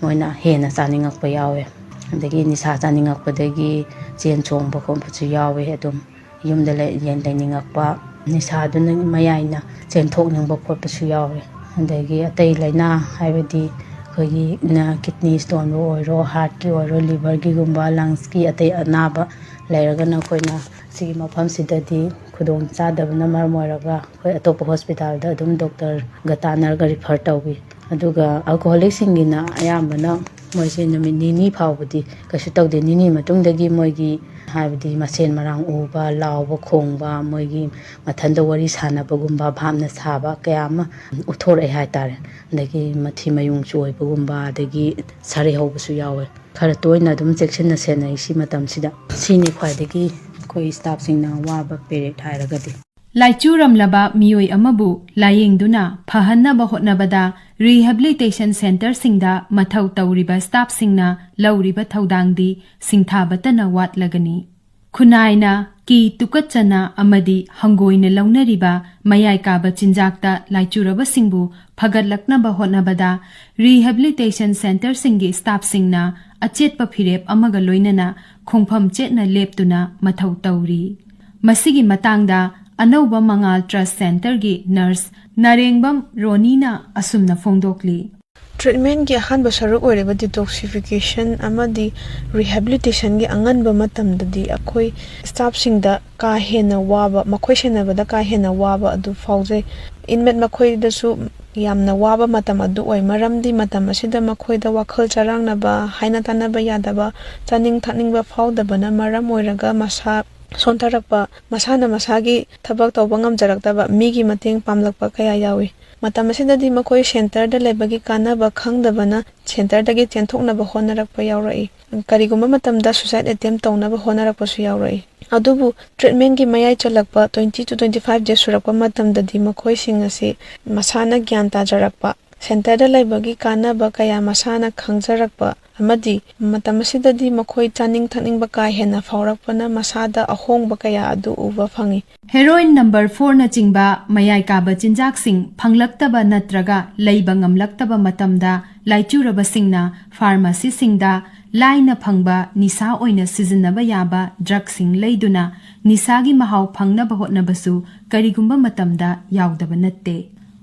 ꯃꯣꯏꯅ ꯍꯦꯟꯅ ꯆꯥꯅꯤꯡꯉꯛꯄ ꯌꯥꯎꯋꯦ꯫ ꯑꯗꯒꯤ ꯅꯤꯁꯥ ꯆꯥꯅꯤꯡꯉꯛꯄꯗꯒꯤ ꯆꯦꯟ ꯆꯣꯡꯕ ꯈꯣꯠꯄꯁꯨ ꯌꯥꯎꯋꯦ꯫ ꯑꯗꯨꯝ ꯌꯨꯝꯗ ꯂꯩ-, ꯂꯩꯅꯤꯡꯉꯛꯄ, ꯅꯤꯁꯥꯗꯨꯅ ꯃꯌꯥꯏꯅ ꯆꯦꯟꯊꯣꯛꯅꯤꯡꯕ ꯈꯣꯠꯄꯁꯨ ꯌꯥꯎꯋꯦ꯫ ꯑꯗꯒꯤ ꯑꯇꯩ ꯂꯥꯏꯅꯥ ꯍꯥꯏꯕꯗꯤ ꯑꯩꯈꯣꯏꯒꯤ ꯅ-, ꯀꯤꯠꯅꯤ ꯁ꯭ꯇꯣꯟꯕꯨ ꯑꯣꯏꯔꯣ, ꯍꯥꯔꯠꯀꯤ ꯑꯣꯏꯔꯣ, ꯂꯤꯚꯔꯒꯤꯒꯨꯝꯕ, ꯂꯪꯁꯀꯤ ꯑꯇꯩ ꯑꯅꯥꯕ ꯂꯩꯔꯒꯅ ꯑꯩꯈꯣꯏꯅ ꯁꯤꯒꯤ ꯃꯐꯝꯁꯤꯗꯗꯤ ꯈꯨꯗꯣꯡ ꯆꯥꯗꯕꯅ ꯃꯔꯝ ꯑꯣꯏꯔꯒ ꯑꯩꯈꯣꯏ ꯑꯇꯣꯞꯄ ꯍꯣꯁꯄꯤꯇꯥꯜꯗ ꯑꯗꯨꯝ ꯗꯣꯛꯇꯔꯒ ꯇꯥꯟꯅꯔꯒ ꯔꯤꯐꯔ ꯇꯧꯏ꯫ ꯑꯗꯨꯒ ꯑꯜꯀꯣꯍꯣꯂꯤꯛꯁꯤꯡꯒꯤꯅ ꯑꯌꯥꯝꯕꯅ ꯃꯣꯏꯁꯦ ꯅꯨꯃꯤꯠ ꯅꯤꯅꯤ ꯐꯥꯎꯕꯗꯤ ꯀꯩꯁꯨ ꯇꯧꯗꯦ꯫ ꯅꯤꯅꯤ ꯃꯇꯨꯡꯗꯒꯤ ꯃꯣꯏꯒꯤ ꯍꯥꯏꯕꯗꯤ ꯃꯁꯦꯟ ꯃꯔꯥꯡ ꯎꯕ, ꯂꯥꯎꯕ ꯈꯣꯡꯕ, ꯃꯣꯏꯒꯤ ꯃꯊꯟꯗ ꯋꯥꯔꯤ ꯁꯥꯟꯅꯕꯒꯨꯝꯕ, ꯚꯥꯞꯅ ꯁꯥꯕ ꯀꯌꯥ ꯑꯃ ꯎꯠꯊꯣꯔꯛꯑꯦ ꯍꯥꯏꯇꯥꯔꯦ꯫ ꯑꯗꯒꯤ ꯃꯊꯤ ꯃꯌꯨꯡ ꯆꯣꯏꯕꯒꯨꯝꯕ, ꯑꯗꯒꯤ ꯁꯥꯔꯩ ꯍꯧꯕꯁꯨ ꯌꯥꯎꯋꯦ꯫ ꯈꯔ ꯇꯣꯏꯅ ꯑꯗꯨꯝ ꯆꯦꯛꯁꯤꯟꯅ ꯁꯦꯟꯅꯩ ꯁꯤ ꯃꯇꯝꯁꯤꯗ꯫ ꯁꯤꯅꯤ ꯈ꯭ꯋꯥꯏꯗꯒꯤ ꯑꯩꯈꯣꯏ ꯁ꯭ꯇꯥꯐꯁꯤꯡꯅ ꯋꯥꯕ ꯄꯤꯔꯤꯌꯗ ꯍꯥꯏꯔꯒꯗꯤ꯫ ꯂꯥꯏꯆꯨꯔꯝꯂꯕ ꯃꯤꯑꯣꯏ ꯑꯃꯕꯨ ꯂꯥꯌꯦꯡꯗꯨꯅ ꯐꯍꯟꯅꯕ ꯍꯣꯠꯅꯕꯗ ꯔꯤꯍꯦꯕꯤꯂꯤꯇꯦꯁꯟ ꯁꯦꯟꯇꯔꯁꯤꯡꯗ ꯃꯊꯧ ꯇꯧꯔꯤꯕ ꯁ꯭ꯇꯥꯐꯁꯤꯡꯅ ꯂꯧꯔꯤꯕ ꯊꯧꯗꯥꯡꯗꯤ ꯁꯤꯡꯊꯥꯕꯇꯅ ꯋꯥꯠꯂꯒꯅꯤ꯫ ꯈꯨꯟꯅꯥꯏꯅ ꯀꯤ ꯇꯨꯀꯠꯆꯅ ꯑꯃꯗꯤ ꯍꯪꯒꯣꯏꯅ ꯂꯧꯅꯔꯤꯕ ꯃꯌꯥꯏ ꯀꯥꯕ ꯆꯤꯟꯖꯥꯛꯇ ꯂꯥꯏꯆꯨꯔꯕꯁꯤꯡꯕꯨ ꯐꯒꯠꯂꯛꯅꯕ ꯍꯣꯠꯅꯕꯗ ꯔꯤꯍꯦꯕꯤꯂꯤꯇꯦꯁꯟ ꯁꯦꯟꯇꯔꯁꯤꯡꯒꯤ ꯁ꯭ꯇꯥꯐꯁꯤꯡꯅ ꯑꯆꯦꯠꯄ ꯐꯤꯔꯦꯞ ꯑꯃꯒ ꯂꯣꯏꯅꯅ ꯈꯣꯡꯐꯝ ꯆꯦꯠꯅ ꯂꯦꯞꯇꯨꯅ ꯃꯊꯧ ꯇꯧꯔꯤ꯫ ꯃꯁꯤꯒꯤ ꯃꯇꯥꯡꯗ ꯑꯅꯧꯕ ꯃꯉꯥꯜ ꯇ꯭ꯔꯁ ꯁꯦꯟꯇꯔꯒꯤ ꯅꯔꯁ ꯅꯥꯔꯦꯡꯕꯝ ꯔꯣꯅꯤꯅ ꯑꯁꯨꯝꯅ ꯐꯣꯡꯗꯣꯛꯂꯤ꯫ ꯇ꯭ꯔꯤꯠꯃꯦꯟꯒꯤ ꯑꯍꯥꯟꯕ ꯁꯔꯨꯛ ꯑꯣꯏꯔꯤꯕ ꯗꯤꯇꯣꯛꯁꯤꯐꯤꯀꯦꯁꯟ ꯑꯃꯗꯤ ꯔꯤꯍꯦꯕꯤꯂꯤꯇꯦꯁꯟꯒꯤ ꯑꯉꯟꯕ ꯃꯇꯝꯗꯗꯤ ꯑꯩꯈꯣꯏ ꯁ꯭ꯇꯥꯐꯁꯤꯡꯗ ꯀꯥ ꯍꯦꯟꯅ ꯋꯥꯕ, ꯃꯈꯣꯏ ꯁꯦꯟꯅꯕꯗ ꯀꯥ ꯍꯦꯟꯅ ꯋꯥꯕ ꯑꯗꯨ ꯐꯥꯎꯖꯩ꯫ ꯏꯟꯃꯦꯠ ꯃꯈꯣꯏꯗꯁꯨ ꯌꯥꯝꯅ ꯋꯥꯕ ꯃꯇꯝ ꯑꯗꯨ ꯑꯣꯏ, ꯃꯔꯝꯗꯤ ꯃꯇꯝ ꯑꯁꯤꯗ ꯃꯈꯣꯏꯗ ꯋꯥꯈꯜ ꯆꯔꯥꯡꯅꯕ, ꯍꯥꯏꯅ ꯇꯥꯅꯕ ꯌꯥꯗꯕ, ꯆꯥꯅꯤꯡ ꯊꯛꯅꯤꯡꯕ ꯐꯥꯎꯗꯕꯅ ꯃꯔꯝ ꯑꯣꯏꯔꯒ ꯃꯁꯥ ꯁꯣꯟꯊꯔꯛꯄ, ꯃꯁꯥꯅ ꯃꯁꯥꯒꯤ ꯊꯕꯛ ꯇꯧꯕ ꯉꯝꯖꯔꯛꯇꯕ, ꯃꯤꯒꯤ ꯃꯇꯦꯡ ꯄꯥꯝꯂꯛꯄ ꯀꯌꯥ ꯌꯥꯎꯏ꯫ ꯃꯇꯝ ꯑꯁꯤꯗꯗꯤ ꯃꯈꯣꯏ ꯁꯦꯟꯇꯔꯗ ꯂꯩꯕꯒꯤ ꯀꯥꯟꯅꯕ ꯈꯪꯗꯕꯅ ꯁꯦꯟꯇꯔꯗꯒꯤ ꯆꯦꯟꯊꯣꯛꯅꯕ ꯍꯣꯠꯅꯔꯛꯄ ꯌꯥꯎꯔꯛꯏ꯫ ꯀꯔꯤꯒꯨꯝꯕ ꯃꯇꯝꯗ ꯁꯨꯁꯥꯏꯗ ꯑꯦꯇꯦꯝ ꯇꯧꯅꯕ ꯍꯣꯠꯅꯔꯛꯄꯁꯨ ꯌꯥꯎꯔꯛꯏ꯫ ꯑꯗꯨꯕꯨ ꯇ꯭ꯔꯤꯠꯃꯦꯟꯒꯤ ꯃꯌꯥꯏ ꯆꯜꯂꯛꯄ, twenty to twenty five days ꯁꯨꯔꯛꯄ ꯃꯇꯝꯗꯗꯤ ꯃꯈꯣꯏꯁꯤꯡ ꯑꯁꯤ ꯃꯁꯥꯅ ꯒ꯭ꯌꯥꯟ ꯇꯥꯖꯔꯛꯄ, ꯁꯦꯟꯇꯔꯗ ꯂꯩꯕꯒꯤ ꯀꯥꯟꯅꯕ ꯀꯌꯥ ꯃꯁꯥꯅ ꯈꯪꯖꯔꯛꯄ ꯑꯃꯗꯤ ꯃꯇꯝ ꯑꯁꯤꯗꯗꯤ ꯃꯈꯣꯏ ꯆꯥꯅꯤꯡ ꯊꯛꯅꯤꯡꯕ ꯀꯥ ꯍꯦꯟꯅ ꯐꯥꯎꯔꯛꯄꯅ ꯃꯁꯥꯗ ꯑꯍꯣꯡꯕ ꯀꯌꯥ ꯑꯗꯨ ꯎꯕ ꯐꯪꯏ꯫ ꯍꯦꯔꯣꯏꯟ ꯅꯝꯕꯔ ꯐꯣꯔꯅꯆꯤꯡꯕ ꯃꯌꯥꯏ ꯀꯥꯕ ꯆꯤꯟꯖꯥꯛꯁꯤꯡ ꯐꯪꯂꯛꯇꯕ ꯅꯠꯇ꯭ꯔꯒ ꯂꯩꯕ ꯉꯝꯂꯛꯇꯕ ꯃꯇꯝꯗ ꯂꯥꯏꯆꯨꯔꯕꯁꯤꯡꯅ ꯐꯥꯔꯃꯥꯁꯤꯁꯤꯡꯗ ꯂꯥꯏꯅ ꯐꯪꯕ ꯅꯤꯁꯥ ꯑꯣꯏꯅ ꯁꯤꯖꯤꯟꯅꯕ ꯌꯥꯕ ꯗ꯭ꯔꯒꯁꯤꯡ ꯂꯩꯗꯨꯅ ꯅꯤꯁꯥꯒꯤ ꯃꯍꯥꯎ ꯐꯪꯅꯕ ꯍꯣꯠꯅꯕꯁꯨ ꯀꯔꯤꯒꯨꯝꯕ ꯃꯇꯝꯗ ꯌꯥꯎꯗꯕ ꯅꯠꯇꯦ꯫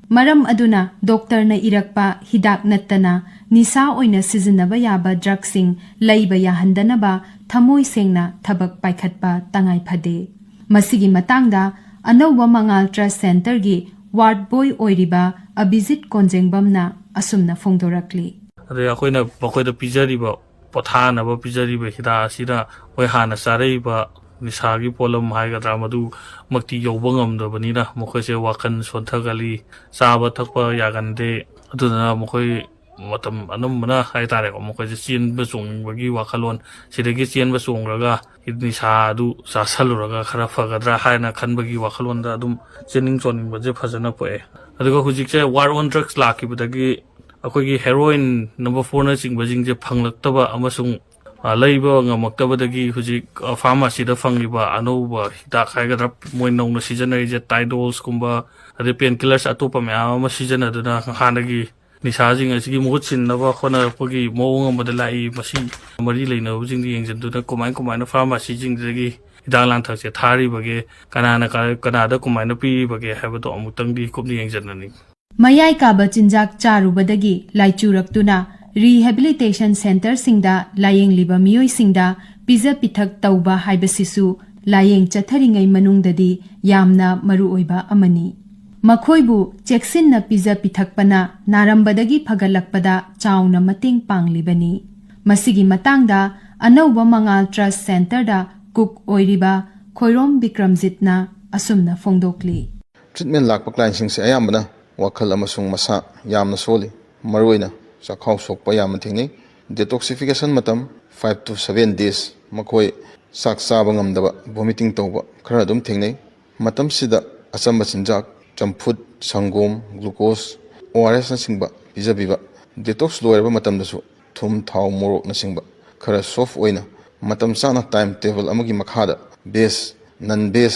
ꯃꯔꯝ ꯑꯗꯨꯅ ꯗꯣꯛꯇꯔꯅ ꯏꯔꯛꯄ ꯍꯤꯗꯥꯛ ꯅꯠꯇꯅ ꯅꯤꯁꯥ ꯑꯣꯏꯅ ꯁꯤꯖꯤꯟꯅꯕ ꯌꯥꯕ ꯗ꯭ꯔꯒꯁꯤꯡ ꯂꯩꯕ ꯌꯥꯍꯟꯗꯅꯕ ꯊꯃꯣꯏ ꯁꯦꯡꯅ ꯊꯕꯛ ꯄꯥꯏꯈꯠꯄ ꯇꯉꯥꯏ ꯐꯗꯦ꯫ ꯃꯁꯤꯒꯤ ꯃꯇꯥꯡꯗ ꯑꯅꯧꯕ ꯃꯉꯥꯜ ꯇ꯭ꯔꯁ ꯁꯦꯟꯇꯔꯒꯤ ꯋꯥꯔꯗ ꯕꯣꯏ ꯑꯣꯏꯔꯤꯕ ꯑꯕꯤꯖꯤꯠ ꯀꯣꯟꯖꯦꯡꯕꯝꯅ ꯑꯁꯨꯝꯅ ꯐꯣꯡꯗꯣꯔꯛꯂꯤ꯫ ꯑꯗꯩ ꯑꯩꯈꯣꯏꯅ ꯃꯈꯣꯏꯗ ꯄꯤꯖꯔꯤꯕ, ꯄꯣꯊꯥꯅꯕ ꯄꯤꯖꯔꯤꯕ ꯍꯤꯗꯥꯛ ꯑꯁꯤꯅ ꯃꯣꯏ ꯍꯥꯟꯅ ꯆꯥꯔꯛꯏꯕ ꯅꯤꯁꯥꯒꯤ ꯄꯣꯠꯂꯝ ꯍꯥꯏꯒꯗ꯭ꯔꯥ, ꯃꯗꯨꯃꯛꯇꯤ ꯌꯧꯕ ꯉꯝꯗꯕꯅꯤꯅ ꯃꯈꯣꯏꯁꯦ ꯋꯥꯈꯜ ꯁꯣꯟꯊꯒꯜꯂꯤ, ꯆꯥꯕ ꯊꯛꯄ ꯌꯥꯒꯟꯗꯦ꯫ ꯑꯗꯨꯗꯨꯅ ꯃꯈꯣꯏ ꯃꯇꯝ ꯑꯅꯝꯕꯅ ꯍꯥꯏꯇꯥꯔꯦꯀꯣ, ꯃꯈꯣꯏꯁꯦ ꯆꯦꯟꯕ ꯆꯣꯡꯕꯒꯤ ꯋꯥꯈꯜꯂꯣꯟ, ꯁꯤꯗꯒꯤ ꯆꯦꯟꯕ ꯆꯣꯡꯂꯒ ꯅꯤꯁꯥ ꯑꯗꯨ ꯆꯥꯁꯜꯂꯨꯔꯒ ꯈꯔ ꯐꯒꯗ꯭ꯔꯥ ꯍꯥꯏꯅ ꯈꯟꯕꯒꯤ ꯋꯥꯈꯜꯂꯣꯟꯗ ꯑꯗꯨꯝ ꯆꯦꯟꯅꯤꯡ ꯆꯣꯡꯅꯤꯡꯕꯁꯦ ꯐꯖꯅ ꯄꯣꯛꯑꯦ꯫ ꯑꯗꯨꯒ ꯍꯧꯖꯤꯛꯁꯦ War on Drugs ꯂꯥꯛꯈꯤꯕꯗꯒꯤ ꯑꯩꯈꯣꯏꯒꯤ ꯍꯦꯔꯣꯏꯟ ꯅꯝꯕꯔ ꯐꯣꯔꯅꯆꯤꯡꯕꯁꯤꯡꯁꯦ ꯐꯪꯂꯛꯇꯕ ꯑꯃꯁꯨꯡ, ꯑ, ꯂꯩꯕ ꯉꯝꯃꯛꯇꯕꯗꯒꯤ ꯍꯧꯖꯤꯛ, ꯑ, ꯐꯥꯔꯃꯥꯁꯤꯗ ꯐꯪꯂꯤꯕ ꯑꯅꯧꯕ ꯍꯤꯗꯥꯛ ꯍꯥꯏꯒꯗ꯭ꯔꯥ, ꯃꯣꯏ ꯅꯧꯅ ꯁꯤꯖꯤꯟꯅꯔꯤꯁꯦ ꯇꯥꯏꯗꯣꯜꯁꯀꯨꯝꯕ, ꯑꯗꯩ ꯄꯦꯟ ꯀꯤꯂꯔꯁ ꯑꯇꯣꯞꯄ ꯃꯌꯥꯝ ꯑꯃ ꯁꯤꯖꯤꯟꯅꯗꯨꯅ ꯍꯥꯟꯅꯒꯤ ꯅꯤꯁꯥꯁꯤꯡ ꯑꯁꯤꯒꯤ ꯃꯍꯨꯠ ꯁꯤꯟꯅꯕ ꯍꯣꯠꯅꯔꯛꯄꯒꯤ ꯃꯑꯣꯡ ꯑꯃꯗ ꯂꯥꯛꯏ꯫ ꯃꯁꯤ ꯃꯔꯤ ꯂꯩꯅꯕꯁꯤꯡꯗ ꯌꯦꯡꯁꯤꯟꯗꯨꯅ ꯀꯃꯥꯏ ꯀꯃꯥꯏꯅ ꯐꯥꯔꯃꯥꯁꯤꯁꯤꯡꯗꯒꯤ ꯍꯤꯗꯥꯛ ꯂꯥꯡꯊꯛꯁꯦ ꯊꯥꯔꯤꯕꯒꯦ, ꯀꯅꯥꯅ ꯀ-, ꯀꯅꯥꯗ ꯀꯃꯥꯏꯅ ꯄꯤꯔꯤꯕꯒꯦ ꯍꯥꯏꯕꯗꯣ ꯑꯃꯨꯛꯇꯪꯗꯤ ꯀꯨꯞꯅ ꯌꯦꯡꯁꯤꯟꯅꯅꯤꯡꯏ꯫ ꯃꯌꯥꯏ ꯀꯥꯕ ꯆꯤꯟꯖꯥꯛ ꯆꯥꯔꯨꯕꯗꯒꯤ ꯂꯥꯏꯆꯨꯔꯛꯇꯨꯅ rehabilitation centreꯁꯤꯡꯗ ꯂꯥꯌꯦꯡꯂꯤꯕ ꯃꯤꯑꯣꯏꯁꯤꯡꯗ ꯄꯤꯖ ꯄꯤꯊꯛ ꯇꯧꯕ ꯍꯥꯏꯕꯁꯤꯁꯨ ꯂꯥꯌꯦꯡ ꯆꯠꯊꯔꯤꯉꯩ ꯃꯅꯨꯡꯗꯗꯤ ꯌꯥꯝꯅ ꯃꯔꯨꯑꯣꯏꯕ ꯑꯃꯅꯤ꯫ ꯃꯈꯣꯏꯕꯨ ꯆꯦꯛꯁꯤꯟꯅ ꯄꯤꯖ ꯄꯤꯊꯛꯄꯅ ꯅꯥꯔꯝꯕꯗꯒꯤ ꯐꯒꯠꯂꯛꯄꯗ ꯆꯥꯎꯅ ꯃꯇꯦꯡ ꯄꯥꯡꯂꯤꯕꯅꯤ꯫ ꯃꯁꯤꯒꯤ ꯃꯇꯥꯡꯗ ꯑꯅꯧꯕ ꯃꯉꯥꯜ Trust Centreꯗ cook ꯑꯣꯏꯔꯤꯕ ꯈꯣꯏꯔꯣꯝ ꯕꯤꯀ꯭ꯔꯝꯖꯤꯠꯅ ꯑꯁꯨꯝꯅ ꯐꯣꯡꯗꯣꯛꯂꯤ꯫ Treatment ꯂꯥꯛꯄ clientꯁꯤꯡꯁꯦ ꯑꯌꯥꯝꯕꯅ ꯋꯥꯈꯜ ꯑꯃꯁꯨꯡ ꯃꯁꯥ ꯌꯥꯝꯅ ꯁꯣꯜꯂꯤ꯫ ꯃꯔꯨꯑꯣꯏꯅ ꯆꯥꯛꯈꯥꯎ ꯁꯣꯛꯄ ꯌꯥꯝꯅ ꯊꯦꯡꯅꯩ꯫ Detoxification ꯃꯇꯝ five to seven days, ꯃꯈꯣꯏ ꯆꯥꯛ ꯆꯥꯕ ꯉꯝꯗꯕ, vomiting ꯇꯧꯕ ꯈꯔ ꯑꯗꯨꯝ ꯊꯦꯡꯅꯩ꯫ ꯃꯇꯝꯁꯤꯗ ꯑꯆꯝꯕ ꯆꯤꯟꯖꯥꯛ, ꯆꯝꯐꯨꯠ, ꯁꯪꯒꯣꯝ, glucose, ORSꯅꯆꯤꯡꯕ ꯄꯤꯖꯕꯤꯕ꯫ Detox ꯂꯣꯏꯔꯕ ꯃꯇꯝꯗꯁꯨ ꯊꯨꯝ, ꯊꯥꯎ, ꯃꯣꯔꯣꯛꯅꯆꯤꯡꯕ ꯈꯔ soft ꯑꯣꯏꯅ ꯃꯇꯝ ꯆꯥꯅ time table ꯑꯃꯒꯤ ꯃꯈꯥꯗ veg, non-veg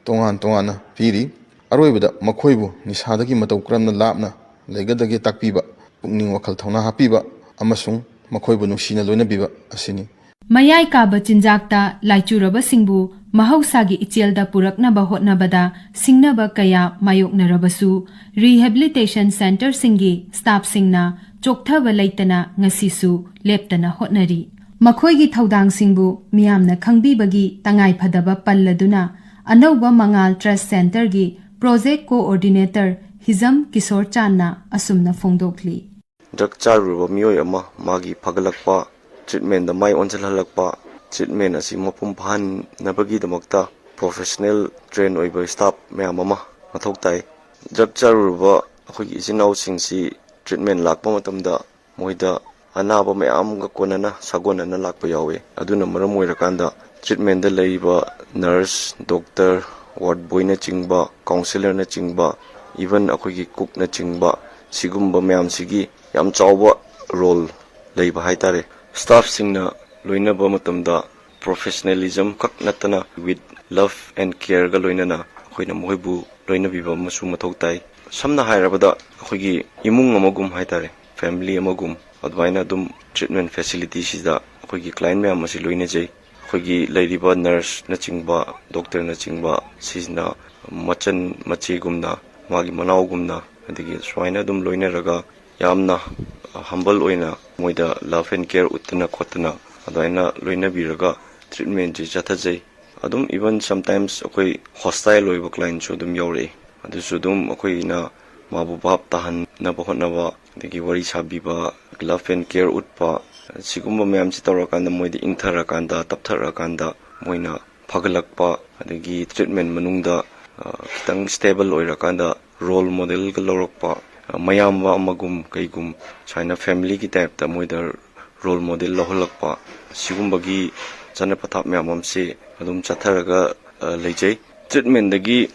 ꯇꯣꯉꯥꯟ ꯇꯣꯉꯥꯟꯅ ꯄꯤꯔꯤ꯫ ꯑꯔꯣꯏꯕꯗ ꯃꯈꯣꯏꯕꯨ ꯅꯤꯁꯥꯗꯒꯤ ꯃꯇꯧ ꯀꯔꯝꯅ ꯂꯥꯞꯅ ꯂꯩꯒꯗꯒꯦ ꯇꯥꯛꯄꯤꯕ, ꯄꯨꯛꯅꯤꯡ ꯋꯥꯈꯜ ꯊꯧꯅꯥ ꯍꯥꯞꯄꯤꯕ ꯑꯃꯁꯨꯡ ꯃꯈꯣꯏꯕꯨ ꯅꯨꯡꯁꯤꯅ ꯂꯣꯏꯅꯕꯤꯕ ꯑꯁꯤꯅꯤ꯫ ꯃꯌꯥꯏ ꯀꯥꯕ ꯆꯤꯟꯖꯥꯛꯇ ꯂꯥꯏꯆꯨꯔꯕꯁꯤꯡꯕꯨ ꯃꯍꯧꯁꯥꯒꯤ ꯏꯆꯦꯜꯗ ꯄꯨꯔꯛꯅꯕ ꯍꯣꯠꯅꯕꯗ ꯁꯤꯡꯅꯕ ꯀꯌꯥ ꯃꯥꯌꯣꯛꯅꯔꯕꯁꯨ, rehabilitation centreꯁꯤꯡꯒꯤ staffꯁꯤꯡꯅ ꯆꯣꯛꯊꯕ ꯂꯩꯇꯅ ꯉꯁꯤꯁꯨ ꯂꯦꯞꯇꯅ ꯍꯣꯠꯅꯔꯤ꯫ ꯃꯈꯣꯏꯒꯤ ꯊꯧꯗꯥꯡꯁꯤꯡꯕꯨ ꯃꯤꯌꯥꯝꯅ ꯈꯪꯕꯤꯕꯒꯤ ꯇꯉꯥꯏꯐꯗꯕ ꯄꯜꯂꯗꯨꯅ, ꯑꯅꯧꯕ ꯃꯉꯥꯜ Trust Centreꯒꯤ project coordinator ꯍꯤꯖꯝ ꯀꯤꯁꯣꯔ ꯆꯥꯟꯅ ꯑꯁꯨꯝꯅ ꯐꯣꯡꯗꯣꯛꯂꯤ꯫ Drug ꯆꯥꯔꯨꯔꯕ ꯃꯤꯑꯣꯏ ꯑꯃ ꯃꯥꯒꯤ ꯐꯒꯠꯂꯛꯄ, treatmentꯗ ꯃꯥꯏ ꯑꯣꯟꯁꯤꯜꯍꯜꯂꯛꯄ, treatment ꯑꯁꯤ ꯃꯄꯨꯡ ꯐꯥꯍꯟꯅꯕꯒꯤꯗꯃꯛꯇ professional train ꯑꯣꯏꯕ staff ꯃꯌꯥꯝ ꯑꯃ ꯃꯊꯧ ꯇꯥꯏ꯫ Drug ꯆꯥꯔꯨꯔꯕ ꯑꯩꯈꯣꯏꯒꯤ ꯏꯆꯤꯟ ꯏꯅꯥꯎꯁꯤꯡꯁꯤ treatment ꯂꯥꯛꯄ ꯃꯇꯝꯗ ꯃꯣꯏꯗ ꯑꯅꯥꯕ ꯃꯌꯥꯝꯒ ꯀꯣꯟꯅꯅ ꯁꯥꯒꯣꯟꯅꯅ ꯂꯥꯛꯄ ꯌꯥꯎꯋꯤ꯫ ꯑꯗꯨꯅ ꯃꯔꯝ ꯑꯣꯏꯔꯀꯥꯟꯗ treatmentꯗ ꯂꯩꯔꯤꯕ nurse, doctor, ward boyꯅꯆꯤꯡꯕ, counsellorꯅꯆꯤꯡꯕ, even ꯑꯩꯈꯣꯏꯒꯤ cookꯅꯆꯤꯡꯕ, ꯁꯤꯒꯨꯝꯕ ꯃꯌꯥꯝꯁꯤꯒꯤ ꯌꯥꯝ ꯆꯥꯎꯕ role ꯂꯩꯕ ꯍꯥꯏꯇꯥꯔꯦ꯫ Staffꯁꯤꯡꯅ ꯂꯣꯏꯅꯕ ꯃꯇꯝꯗ professionalism ꯈꯛ ꯅꯠꯇꯅ with love and careꯒ ꯂꯣꯏꯅꯅ ꯑꯩꯈꯣꯏꯅ ꯃꯈꯣꯏꯕꯨ ꯂꯣꯏꯅꯕꯤꯕ ꯑꯃꯁꯨ ꯃꯊꯧ ꯇꯥꯏ꯫ ꯁꯝꯅ ꯍꯥꯏꯔꯕꯗ ꯑꯩꯈꯣꯏꯒꯤ ꯏꯃꯨꯡ ꯑꯃꯒꯨꯝ ꯍꯥꯏꯇꯥꯔꯦ, family ꯑꯃꯒꯨꯝ ꯑꯗꯨꯃꯥꯏꯅ ꯑꯗꯨꯝ treatment facilityꯁꯤꯗ ꯑꯩꯈꯣꯏꯒꯤ client ꯃꯌꯥꯝ ꯑꯁꯤ ꯂꯣꯏꯅꯖꯩ꯫ ꯑꯩꯈꯣꯏꯒꯤ ꯂꯩꯔꯤꯕ nurseꯅꯆꯤꯡꯕ, doctorꯅꯆꯤꯡꯕ ꯁꯤꯁꯤꯅ ꯃꯆꯟ ꯃꯆꯦꯒꯨꯝꯅ, ꯃꯥꯒꯤ ꯃꯅꯥꯎꯒꯨꯝꯅ ꯑꯗꯒꯤ ꯁꯨꯃꯥꯏꯅ ꯑꯗꯨꯝ ꯂꯣꯏꯅꯔꯒ ꯌꯥꯝꯅ ꯍꯝꯕꯜ ꯑꯣꯏꯅ ꯃꯣꯏꯗ ꯂꯚ ꯑꯦꯟ ꯀꯦꯌꯔ ꯎꯠꯇꯅ ꯈꯣꯠꯇꯅ ꯑꯗꯨꯃꯥꯏꯅ ꯂꯣꯏꯅꯕꯤꯔꯒ ꯇ꯭ꯔꯤꯠꯃꯦꯟꯁꯦ ꯆꯠꯊꯖꯩ꯫ ꯑꯗꯨꯝ ꯏꯚꯟ ꯁꯝꯇꯥꯏꯝꯁ ꯑꯩꯈꯣꯏ ꯍꯣꯁꯇꯥꯏꯜ ꯑꯣꯏꯕ ꯀ꯭ꯂꯥꯏꯟꯁꯨ ꯑꯗꯨꯝ ꯌꯥꯎꯔꯛꯏ꯫ ꯑꯗꯨꯁꯨ ꯑꯗꯨꯝ ꯑꯩꯈꯣꯏꯅ ꯃꯥꯕꯨ ꯚꯥꯞ ꯇꯥꯍꯟꯅꯕ ꯍꯣꯠꯅꯕ, ꯑꯗꯒꯤ ꯋꯥꯔꯤ ꯁꯥꯕꯤꯕ, ꯂꯚ ꯑꯦꯟ ꯀꯦꯌꯔ ꯎꯠꯄ, ꯁꯤꯒꯨꯝꯕ ꯃꯌꯥꯝꯁꯤ ꯇꯧꯔꯀꯥꯟꯗ ꯃꯣꯏꯗ ꯏꯪꯊꯔꯀꯥꯟꯗ, ꯇꯞꯊꯔꯀꯥꯟꯗ ꯃꯣꯏꯅ ꯐꯒꯠꯂꯛꯄ, ꯑꯗꯒꯤ ꯇ꯭ꯔꯤꯠꯃꯦꯟ ꯃꯅꯨꯡꯗ, ꯑ, ꯈꯤꯇꯪ ꯁ꯭ꯇꯦꯕꯜ ꯑꯣꯏꯔꯀꯥꯟꯗ ꯔꯣꯜ ꯃꯣꯗꯦꯜꯒ ꯂꯧꯔꯛꯄ, ꯑ, ꯃꯌꯥꯝꯕ ꯑꯃꯒꯨꯝ ꯀꯩꯒꯨꯝ ꯁꯨꯃꯥꯏꯅ ꯐꯦꯃꯤꯂꯤꯒꯤ ꯇꯥꯏꯞꯇ ꯃꯣꯏꯗ ꯔꯣꯜ ꯃꯣꯗꯦꯜ ꯂꯧꯍꯜꯂꯛꯄ, ꯁꯤꯒꯨꯝꯕꯒꯤ ꯆꯠꯅ ꯄꯊꯥꯞ ꯃꯌꯥꯝ ꯑꯃꯁꯦ ꯑꯗꯨꯝ ꯆꯠꯊꯔꯒ, ꯑ, ꯂꯩꯖꯩ꯫ ꯇ꯭ꯔꯤꯠꯃꯦꯟꯗꯒꯤ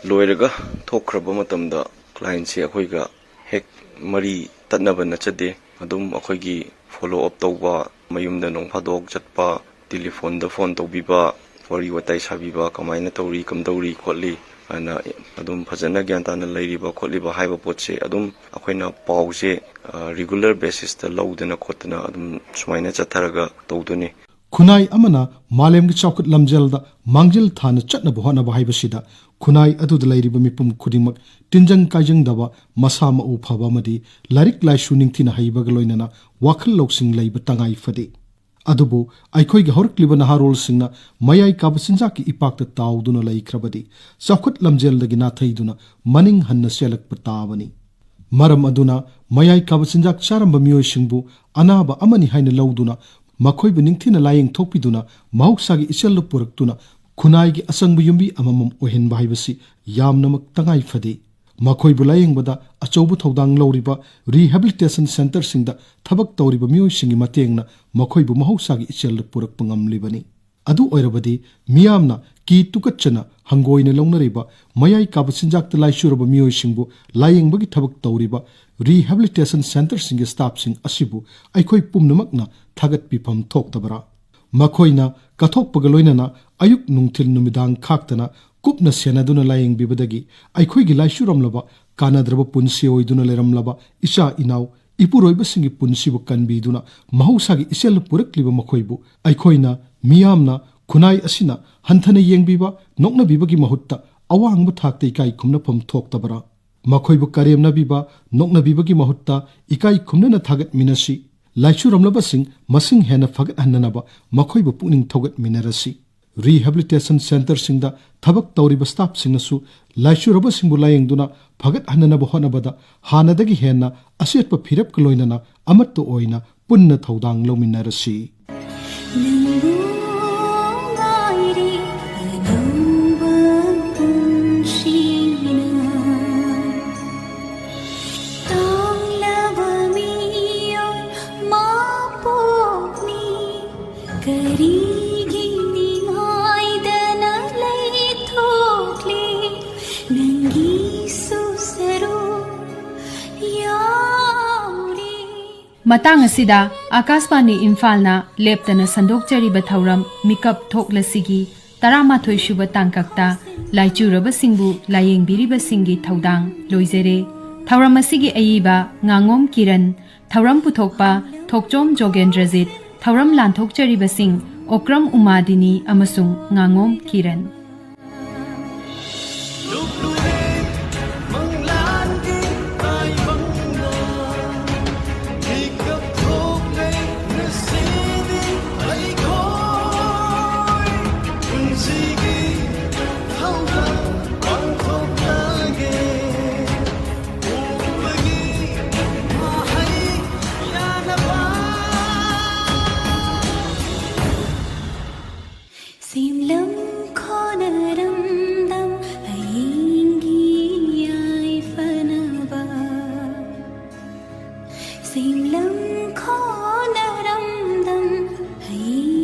ꯂꯣꯏꯔꯒ ꯊꯣꯛꯈ꯭ꯔꯕ ꯃꯇꯝꯗ ꯀ꯭ꯂꯥꯏꯟꯁꯦ ꯑꯩꯈꯣꯏꯒ ꯍꯦꯛ ꯃꯔꯤ ꯇꯠꯅꯕ ꯅꯠꯆꯗꯦ꯫ ꯑꯗꯨꯝ ꯑꯩꯈꯣꯏꯒꯤ ꯐꯣꯂꯣ ꯑꯞ ꯇꯧꯕ, ꯃꯌꯨꯝꯗ ꯅꯣꯡ ꯐꯥꯗꯣꯛ ꯆꯠꯄ, ꯇꯦꯂꯤꯐꯣꯟꯗ ꯐꯣꯟ ꯇꯧꯕꯤꯕ, ꯋꯥꯔꯤ ꯋꯥꯇꯥꯏ ꯁꯥꯕꯤꯕ, ꯀꯃꯥꯏꯅ ꯇꯧꯔꯤ, ꯀꯝꯗꯧꯔꯤ ꯈꯣꯠꯂꯤ ꯍꯥꯏꯅ ꯑꯗꯨꯝ ꯐꯖꯅ ꯒ꯭ꯌꯥꯟ ꯇꯥꯅ ꯂꯩꯔꯤꯕ ꯈꯣꯠꯂꯤꯕ ꯍꯥꯏꯕ ꯄꯣꯠꯁꯦ ꯑꯗꯨꯝ ꯑꯩꯈꯣꯏꯅ ꯄꯥꯎꯁꯦ, ꯑ, ꯔꯤꯒꯨꯂꯔ ꯕꯦꯁꯤꯁꯇ ꯂꯧꯗꯅ ꯈꯣꯠꯇꯅ ꯑꯗꯨꯝ ꯁꯨꯃꯥꯏꯅ ꯆꯠꯊꯔꯒ ꯇꯧꯗꯣꯏꯅꯤ꯫ ꯈꯨꯟꯅꯥꯏ ꯑꯃꯅ ꯃꯥꯂꯦꯝꯒꯤ ꯆꯥꯎꯈꯠ ꯂꯝꯖꯦꯜꯗ ꯃꯥꯡꯖꯤꯜ ꯊꯥꯅ ꯆꯠꯅꯕ ꯍꯣꯠꯅꯕ ꯍꯥꯏꯕꯁꯤꯗ ꯈꯨꯟꯅꯥꯏ ꯑꯗꯨꯗ ꯂꯩꯔꯤꯕ ꯃꯤꯄꯨꯝ ꯈꯨꯗꯤꯡꯃꯛ ꯇꯤꯟꯖꯪ ꯀꯥꯏꯖꯪꯗꯕ, ꯃꯁꯥ ꯃꯎ ꯐꯕ ꯑꯃꯗꯤ ꯂꯥꯏꯔꯤꯛ ꯂꯥꯏꯁꯨ ꯅꯤꯡꯊꯤꯅ ꯍꯩꯕꯒ ꯂꯣꯏꯅꯅ ꯋꯥꯈꯜ ꯂꯧꯁꯤꯡ ꯂꯩꯕ ꯇꯉꯥꯏ ꯐꯗꯦ꯫ ꯑꯗꯨꯕꯨ ꯑꯩꯈꯣꯏꯒꯤ ꯍꯧꯔꯛꯂꯤꯕ ꯅꯍꯥꯔꯣꯜꯁꯤꯡꯅ ꯃꯌꯥꯏ ꯀꯥꯕ ꯆꯤꯟꯖꯥꯛꯀꯤ ꯏꯄꯥꯛꯇ ꯇꯥꯎꯗꯨꯅ ꯂꯩꯈ꯭ꯔꯕꯗꯤ ꯆꯥꯎꯈꯠ ꯂꯝꯖꯦꯜꯗꯒꯤ ꯅꯥꯊꯩꯗꯨꯅ ꯃꯅꯤꯡ ꯍꯟꯅ ꯆꯦꯜꯂꯛꯄ ꯇꯥꯕꯅꯤ꯫ ꯃꯔꯝ ꯑꯗꯨꯅ ꯃꯌꯥꯏ ꯀꯥꯕ ꯆꯤꯟꯖꯥꯛ ꯆꯥꯔꯝꯕ ꯃꯤꯑꯣꯏꯁꯤꯡꯕꯨ ꯑꯅꯥꯕ ꯑꯃꯅꯤ ꯍꯥꯏꯅ ꯂꯧꯗꯨꯅ ꯃꯈꯣꯏꯕꯨ ꯅꯤꯡꯊꯤꯅ ꯂꯥꯌꯦꯡ ꯊꯣꯛꯄꯤꯗꯨꯅ ꯃꯍꯧꯁꯥꯒꯤ ꯏꯆꯦꯜꯗ ꯄꯨꯔꯛꯇꯨꯅ ꯈꯨꯟꯅꯥꯏꯒꯤ ꯑꯆꯪꯕ ꯌꯨꯝꯕꯤ ꯑꯃꯃꯝ ꯑꯣꯏꯍꯟꯕ ꯍꯥꯏꯕꯁꯤ ꯌꯥꯝꯅꯃꯛ ꯇꯉꯥꯏ ꯐꯗꯦ꯫ ꯃꯈꯣꯏꯕꯨ ꯂꯥꯌꯦꯡꯕꯗ ꯑꯆꯧꯕ ꯊꯧꯗꯥꯡ ꯂꯧꯔꯤꯕ ꯔꯤꯍꯦꯕꯤꯂꯤꯇꯦꯁꯟ ꯁꯦꯟꯇꯔꯁꯤꯡꯗ ꯊꯕꯛ ꯇꯧꯔꯤꯕ ꯃꯤꯑꯣꯏꯁꯤꯡꯒꯤ ꯃꯇꯦꯡꯅ ꯃꯈꯣꯏꯕꯨ ꯃꯍꯧꯁꯥꯒꯤ ꯏꯆꯦꯜꯗ ꯄꯨꯔꯛꯄ ꯉꯝꯂꯤꯕꯅꯤ꯫ ꯑꯗꯨ ꯑꯣꯏꯔꯕꯗꯤ ꯃꯤꯌꯥꯝꯅ ꯀꯤ ꯇꯨꯀꯠꯆꯅ ꯍꯪꯒꯣꯏꯅ ꯂꯧꯅꯔꯤꯕ ꯃꯌꯥꯏ ꯀꯥꯕ ꯆꯤꯟꯖꯥꯛꯇ ꯂꯥꯏꯆꯨꯔꯕ ꯃꯤꯑꯣꯏꯁꯤꯡꯕꯨ ꯂꯥꯌꯦꯡꯕꯒꯤ ꯊꯕꯛ ꯇꯧꯔꯤꯕ ꯔꯤꯍꯦꯕꯤꯂꯤꯇꯦꯁꯟ ꯁꯦꯟꯇꯔꯁꯤꯡꯒꯤ ꯁ꯭ꯇꯥꯐꯁꯤꯡ ꯑꯁꯤꯕꯨ ꯑꯩꯈꯣꯏ ꯄꯨꯝꯅꯃꯛꯅ ꯊꯥꯒꯠꯄꯤꯐꯝ ꯊꯣꯛꯇꯕꯔꯥ? ꯃꯈꯣꯏꯅ ꯀꯠꯊꯣꯛꯄꯒ ꯂꯣꯏꯅꯅ ꯑꯌꯨꯛ, ꯅꯨꯡꯊꯤꯜ, ꯅꯨꯃꯤꯗꯥꯡ ꯈꯥꯛꯇꯅ ꯀꯨꯞꯅ ꯁꯦꯟꯅꯗꯨꯅ ꯂꯥꯌꯦꯡꯕꯤꯕꯗꯒꯤ ꯑꯩꯈꯣꯏꯒꯤ ꯂꯥꯏꯆꯨꯔꯝꯂꯕ, ꯀꯥꯟꯅꯗ꯭ꯔꯕ ꯄꯨꯟꯁꯤ ꯑꯣꯏꯗꯨꯅ ꯂꯩꯔꯝꯂꯕ ꯏꯆꯥ ꯏꯅꯥꯎ, ꯏꯄꯨꯔꯣꯏꯕꯁꯤꯡꯒꯤ ꯄꯨꯟꯁꯤꯕꯨ ꯀꯟꯕꯤꯗꯨꯅ ꯃꯍꯧꯁꯥꯒꯤ ꯏꯆꯦꯜꯗ ꯄꯨꯔꯛꯂꯤꯕ ꯃꯈꯣꯏꯕꯨ ꯑꯩꯈꯣꯏꯅ ꯃꯤꯌꯥꯝꯅ, ꯈꯨꯟꯅꯥꯏ ꯑꯁꯤꯅ ꯍꯟꯊꯅ ꯌꯦꯡꯕꯤꯕ, ꯅꯣꯛꯅꯕꯤꯕꯒꯤ ꯃꯍꯨꯠꯇ ꯑꯋꯥꯡꯕ ꯊꯥꯛꯇ ꯏꯀꯥꯏ ꯈꯨꯝꯅꯐꯝ ꯊꯣꯛꯇꯕꯔꯥ? ꯃꯈꯣꯏꯕꯨ ꯀꯔꯦꯝꯅꯕꯤꯕ, ꯅꯣꯛꯅꯕꯤꯕꯒꯤ ꯃꯍꯨꯠꯇ ꯏꯀꯥꯏ ꯈꯨꯝꯅꯅ ꯊꯥꯒꯠꯃꯤꯟꯅꯁꯤ꯫ ꯂꯥꯏꯆꯨꯔꯝꯂꯕꯁꯤꯡ ꯃꯁꯤꯡ ꯍꯦꯟꯅ ꯐꯒꯠꯍꯟꯅꯅꯕ ꯃꯈꯣꯏꯕꯨ ꯄꯨꯛꯅꯤꯡ ꯊꯧꯒꯠꯃꯤꯟꯅꯔꯁꯤ꯫ Rehabilitation centreꯁꯤꯡꯗ ꯊꯕꯛ ꯇꯧꯔꯤꯕ staffꯁꯤꯡꯅꯁꯨ ꯂꯥꯏꯆꯨꯔꯕꯁꯤꯡꯕꯨ ꯂꯥꯌꯦꯡꯗꯨꯅ ꯐꯒꯠꯍꯟꯅꯅꯕ ꯍꯣꯠꯅꯕꯗ ꯍꯥꯟꯅꯗꯒꯤ ꯍꯦꯟꯅ ꯑꯆꯦꯠꯄ ꯐꯤꯔꯦꯞꯀ ꯂꯣꯏꯅꯅ ꯑꯃꯠꯇ ꯑꯣꯏꯅ ꯄꯨꯟꯅ ꯊꯧꯗꯥꯡ ꯂꯧꯃꯤꯟꯅꯔꯁꯤ꯫ ꯅꯪꯕꯨ ꯉꯥꯏꯔꯤ ꯑꯅꯧꯕ ꯄꯨꯟꯁꯤꯅ꯫ ꯇꯥꯡꯂꯕ ꯃꯤꯑꯣꯏ ꯃꯄꯣꯛꯅꯤ, ꯀꯔꯤꯒꯤ ꯅꯤꯡꯉꯥꯏꯗꯅ ꯂꯩꯊꯣꯛꯂꯤ? ꯅꯪꯒꯤꯁꯨ ꯁꯔꯨꯛ ꯌꯥꯎꯔꯤ꯫ ꯃꯇꯥꯡ ꯑꯁꯤꯗ ꯑꯀꯥꯁꯕꯥꯅꯤ ꯏꯝꯐꯥꯜꯅ ꯂꯦꯞꯇꯅ ꯁꯟꯗꯣꯛꯆꯔꯤꯕ ꯊꯧꯔꯝ ꯃꯤꯀꯞ ꯊꯣꯛꯂꯁꯤꯒꯤ ꯇꯔꯥꯃꯥꯊꯣꯏ ꯁꯨꯕ ꯇꯥꯡꯀꯛꯇ ꯂꯥꯏꯆꯨꯔꯕꯁꯤꯡꯕꯨ ꯂꯥꯌꯦꯡꯕꯤꯔꯤꯕꯁꯤꯡꯒꯤ ꯊꯧꯗꯥꯡ ꯂꯣꯏꯖꯔꯦ꯫ ꯊꯧꯔꯝ ꯑꯁꯤꯒꯤ ꯑꯏꯕ ꯉꯥꯉꯣꯝ ꯀꯤꯔꯟ, ꯊꯧꯔꯝ ꯄꯨꯊꯣꯛꯄ ꯊꯣꯛꯆꯣꯝ ꯖꯣꯒꯦꯟꯗ꯭ꯔꯖꯤꯠ, ꯊꯧꯔꯝ ꯂꯥꯟꯊꯣꯛꯆꯔꯤꯕꯁꯤꯡ ꯑꯣꯀ꯭ꯔꯝ ꯎꯃꯥꯗꯤꯅꯤ ꯑꯃꯁꯨꯡ ꯉꯥꯉꯣꯝ ꯀꯤꯔꯟ꯫ ꯁꯦꯝꯂꯝ ꯈꯣꯅꯔꯝꯗꯝ ꯍꯌꯦꯡꯒꯤ ꯌꯥꯏꯐꯅꯕ꯫ ꯁꯦꯝꯂꯝ ꯈꯣꯅꯔꯝꯗꯝ ꯍꯌꯦꯡ